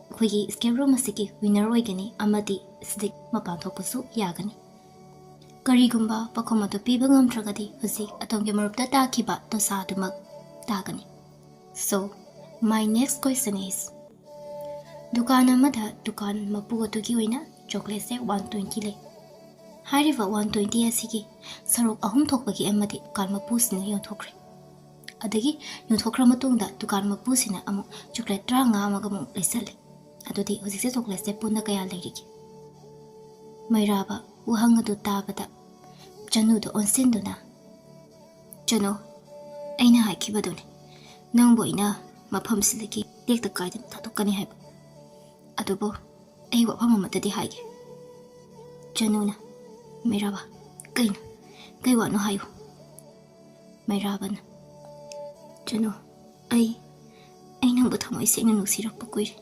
ꯑꯩꯈꯣꯏꯒꯤ escape room ꯑꯁꯤꯒꯤ winner ꯑꯣꯏꯒꯅꯤ ꯑꯃꯗꯤ ꯑꯁꯤꯗꯒꯤ ꯃꯄꯥꯟ ꯊꯣꯛꯄꯁꯨ ꯌꯥꯒꯅꯤ꯫ ꯀꯔꯤꯒꯨꯝꯕ ꯄꯥꯎꯈꯨꯝ ꯑꯗꯨ ꯄꯤꯕ ꯉꯝꯗ꯭ꯔꯒꯗꯤ ꯍꯧꯖꯤꯛ ꯑꯗꯣꯝꯒꯤ ꯃꯔꯨꯞꯇ ꯇꯥꯈꯤꯕ ꯗꯣꯁꯥ ꯑꯗꯨꯃꯛ ꯇꯥꯒꯅꯤ꯫ So, my next question is, ꯗꯨꯀꯥꯟ ꯑꯃꯗ ꯗꯨꯀꯥꯟ ꯃꯄꯨ ꯑꯗꯨꯒꯤ ꯑꯣꯏꯅ ꯆꯣꯀ꯭ꯂꯦꯠꯁꯦ ꯋꯥꯟ ꯇ꯭ꯋꯦꯟꯇꯤ ꯂꯩ꯫ ꯍꯥꯏꯔꯤꯕ ꯋꯥꯟ ꯇ꯭ꯋꯦꯟꯇꯤ ꯑꯁꯤꯒꯤ ꯁꯔꯨꯛ ꯑꯍꯨꯝ ꯊꯣꯛꯄꯒꯤ ꯑꯃꯗꯤ ꯗꯨꯀꯥꯟ ꯃꯄꯨꯁꯤꯅ ꯌꯣꯟꯊꯣꯛꯈ꯭ꯔꯦ꯫ ꯑꯗꯒꯤ ꯌꯣꯟꯊꯣꯛꯈ꯭ꯔ ꯃꯇꯨꯡꯗ ꯗꯨꯀꯥꯟ ꯃꯄꯨꯁꯤꯅ ꯑꯃꯨꯛ ꯆꯣꯀ꯭ꯂꯦꯠ ꯇꯔꯥꯃꯉꯥ ꯑꯃꯒ ꯑꯃꯨꯛ ꯂꯩꯁꯜꯂꯦ꯫ ꯑꯗꯨꯗꯤ ꯍꯧꯖꯤꯛꯁꯦ ꯆꯣꯀ꯭ꯂꯦꯠꯁꯦ ꯄꯨꯟꯅ ꯀꯌꯥ ꯂꯩꯔꯤꯒꯦ? ꯃꯩꯔꯥꯕ ꯋꯥꯍꯪ ꯑꯗꯨ ꯇꯥꯕꯗ ꯆꯅꯨꯗ ꯑꯣꯟꯁꯤꯟꯗꯨꯅ, "ꯆꯅꯨ, ꯑꯩꯅ ꯍꯥꯏꯈꯤꯕꯗꯨꯅꯤ, ꯅꯪꯕꯨ ꯑꯩꯅ ꯃꯐꯝꯁꯤꯗꯒꯤ ꯇꯦꯛꯇ ꯀꯥꯏꯗꯅ ꯊꯥꯗꯣꯛꯀꯅꯤ ꯍꯥꯏꯕ꯫ ꯑꯗꯨꯕꯨ ꯑꯩ ꯋꯥꯐꯝ ꯑꯃꯠꯇꯗꯤ ꯍꯥꯏꯒꯦ꯫" ꯆꯅꯨꯅ, "ꯃꯩꯔꯥꯕ, ꯀꯩꯅꯣ? ꯀꯩ ꯋꯥꯅꯣ ꯍꯥꯏꯌꯨ꯫" ꯃꯩꯔꯥꯕꯅ, "ꯆꯅꯨ, ꯑꯩ ꯑꯩ ꯅꯪꯕꯨ ꯊꯃꯣꯏ ꯁꯦꯡꯅ ꯅꯨꯡꯁꯤꯔꯛꯄ ꯀꯨꯏꯔꯦ꯫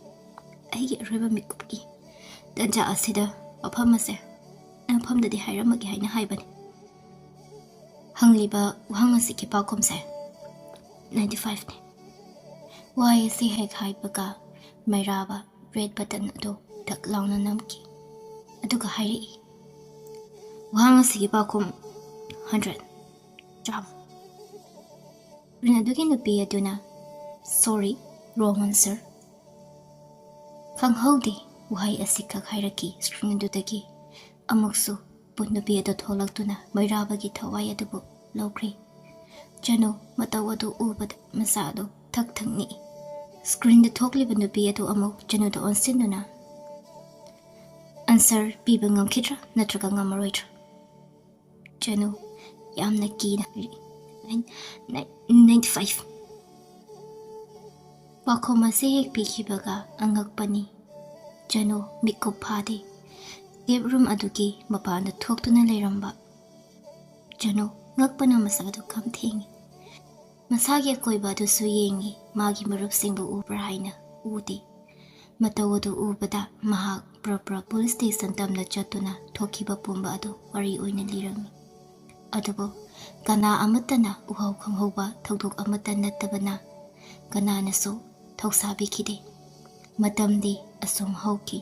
ꯑꯩꯒꯤ ꯑꯔꯣꯏꯕ ꯃꯤꯀꯨꯞꯀꯤ ꯇꯟꯖꯥ ꯑꯁꯤꯗ ꯋꯥꯐꯝ ꯑꯁꯦ ꯅꯐꯝꯗꯗꯤ ꯍꯥꯏꯔꯝꯃꯒꯦ ꯍꯥꯏꯅ ꯍꯥꯏꯕꯅꯤ꯫ ꯍꯪꯂꯤꯕ ꯋꯥꯍꯪ ꯑꯁꯤꯒꯤ ꯄꯥꯎꯈꯨꯝꯁꯦ ꯅꯥꯏꯟꯇꯤ ꯐꯥꯏꯚꯅꯤ"꯫ ꯋꯥꯍꯩ ꯑꯁꯤ ꯍꯦꯛ ꯍꯥꯏꯕꯒ ꯃꯩꯔꯥꯕ ꯔꯦꯗ ꯕꯇꯟ ꯑꯗꯨ ꯙꯛ ꯂꯥꯎꯅ ꯅꯝꯈꯤ꯫ ꯑꯗꯨꯒ ꯍꯥꯏꯔꯛꯏ, ꯋꯥꯍꯪ ꯑꯁꯤꯒꯤ ꯄꯥꯎꯈꯨꯝ ꯍꯟꯗ꯭ꯔꯦꯠ, ꯆꯥꯝꯃ꯫ ꯁ꯭ꯀ꯭ꯔꯤꯟ ꯑꯗꯨꯒꯤ ꯅꯨꯄꯤ ꯑꯗꯨꯅ, "Sorry, wrong answer"꯫ ꯈꯪꯍꯧꯗꯦ, ꯋꯥꯍꯩ ꯑꯁꯤꯈꯛ ꯍꯥꯏꯔꯛꯈꯤ ꯁ꯭ꯀ꯭ꯔꯤꯟ ꯑꯗꯨꯗꯒꯤ꯫ ꯑꯃꯨꯛꯁꯨ ꯄꯨꯟ ꯅꯨꯄꯤ ꯑꯗꯨ ꯊꯣꯛꯂꯛꯇꯨꯅ ꯃꯩꯔꯥꯕꯒꯤ ꯊꯋꯥꯏ ꯑꯗꯨꯕꯨ ꯂꯧꯈ꯭ꯔꯦ꯫ ꯆꯅꯨ ꯃꯇꯧ ꯑꯗꯨ ꯎꯕꯗ ꯃꯁꯥ ꯑꯗꯨ ꯊꯛ ꯊꯛ ꯅꯤꯛꯏ꯫ ꯁ꯭ꯀ꯭ꯔꯤꯟꯗ ꯊꯣꯛꯂꯤꯕ ꯅꯨꯄꯤ ꯑꯗꯨ ꯑꯃꯨꯛ ꯆꯅꯨꯗ ꯑꯣꯟꯁꯤꯟꯗꯨꯅ, "ꯑꯟꯁꯔ ꯄꯤꯕ ꯉꯝꯈꯤꯗ꯭ꯔꯥ ꯅꯠꯇ꯭ꯔꯒ ꯉꯝꯃꯔꯣꯏꯗ꯭ꯔꯥ?" ꯆꯅꯨ ꯌꯥꯝꯅ ꯀꯤꯅ ꯍꯥꯏꯔꯛꯏ꯫ Nine-, nine-, ninety five. ꯄꯥꯎꯈꯨꯝ ꯑꯁꯤ ꯍꯦꯛ ꯄꯤꯈꯤꯕꯒ ꯑꯉꯛꯄꯅꯤ꯫ ꯆꯅꯨ ꯃꯤꯀꯨꯞ ꯐꯥꯗꯦ꯫ ꯇꯦꯞ ꯔꯨꯝ ꯑꯗꯨꯒꯤ ꯃꯄꯥꯟꯗ ꯊꯣꯛꯇꯨꯅ ꯂꯩꯔꯝꯕ ꯆꯅꯨ ꯉꯛꯄꯅ ꯃꯁꯥꯗꯨ ꯈꯝ ꯊꯦꯡꯉꯤ꯫ ꯃꯁꯥꯒꯤ ꯑꯀꯣꯏꯕ ꯑꯗꯨꯁꯨ ꯌꯦꯡꯉꯤ, ꯃꯥꯒꯤ ꯃꯔꯨꯞꯁꯤꯡꯕꯨ ꯎꯕ꯭ꯔꯥ ꯍꯥꯏꯅ꯫ ꯎꯗꯦ꯫ ꯃꯇꯧ ꯑꯗꯨ ꯎꯕꯗ ꯃꯍꯥꯛ ꯄ꯭ꯔꯞ ꯄ꯭ꯔꯞ ꯄꯨꯂꯤꯁ ꯁ꯭ꯇꯦꯁꯟ ꯇꯝꯅ ꯆꯠꯇꯨꯅ ꯊꯣꯛꯈꯤꯕ ꯄꯨꯝꯕ ꯑꯗꯨ ꯋꯥꯔꯤ ꯑꯣꯏꯅ ꯂꯤꯔꯝꯃꯤ꯫ ꯑꯗꯨꯕꯨ ꯀꯅꯥ ꯑꯃꯠꯇꯅ ꯎꯍꯧ ꯈꯪꯍꯧꯕ ꯊꯧꯗꯣꯛ ꯑꯃꯠꯇ ꯅꯠꯇꯕꯅ ꯀꯅꯥꯅꯁꯨ ꯊꯧꯁꯥꯕꯤꯈꯤꯗꯦ꯫ ꯃꯇꯝꯗꯤ ꯑꯁꯨꯝ ꯍꯧꯈꯤ꯫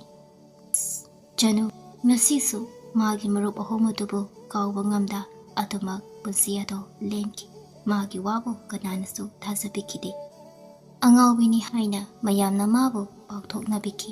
ꯆꯅꯨ ꯉꯁꯤꯁꯨ ꯃꯥꯒꯤ ꯃꯔꯨꯞ ꯑꯍꯨꯝ ꯑꯗꯨꯕꯨ ꯀꯥꯎꯕ ꯉꯝꯗ ꯑꯗꯨꯃꯛ ꯄꯨꯟꯁꯤ ꯑꯗꯨ ꯂꯦꯟꯈꯤ꯫ ꯃꯥꯒꯤ ꯋꯥꯕꯨ ꯀꯅꯥꯅꯁꯨ ꯊꯥꯖꯕꯤꯈꯤꯗꯦ꯫ ꯑꯉꯥꯎꯕꯤꯅꯤ ꯍꯥꯏꯅ ꯃꯌꯥꯝꯅ ꯃꯥꯕꯨ ꯄꯥꯎꯊꯣꯛꯅꯕꯤꯈꯤ꯫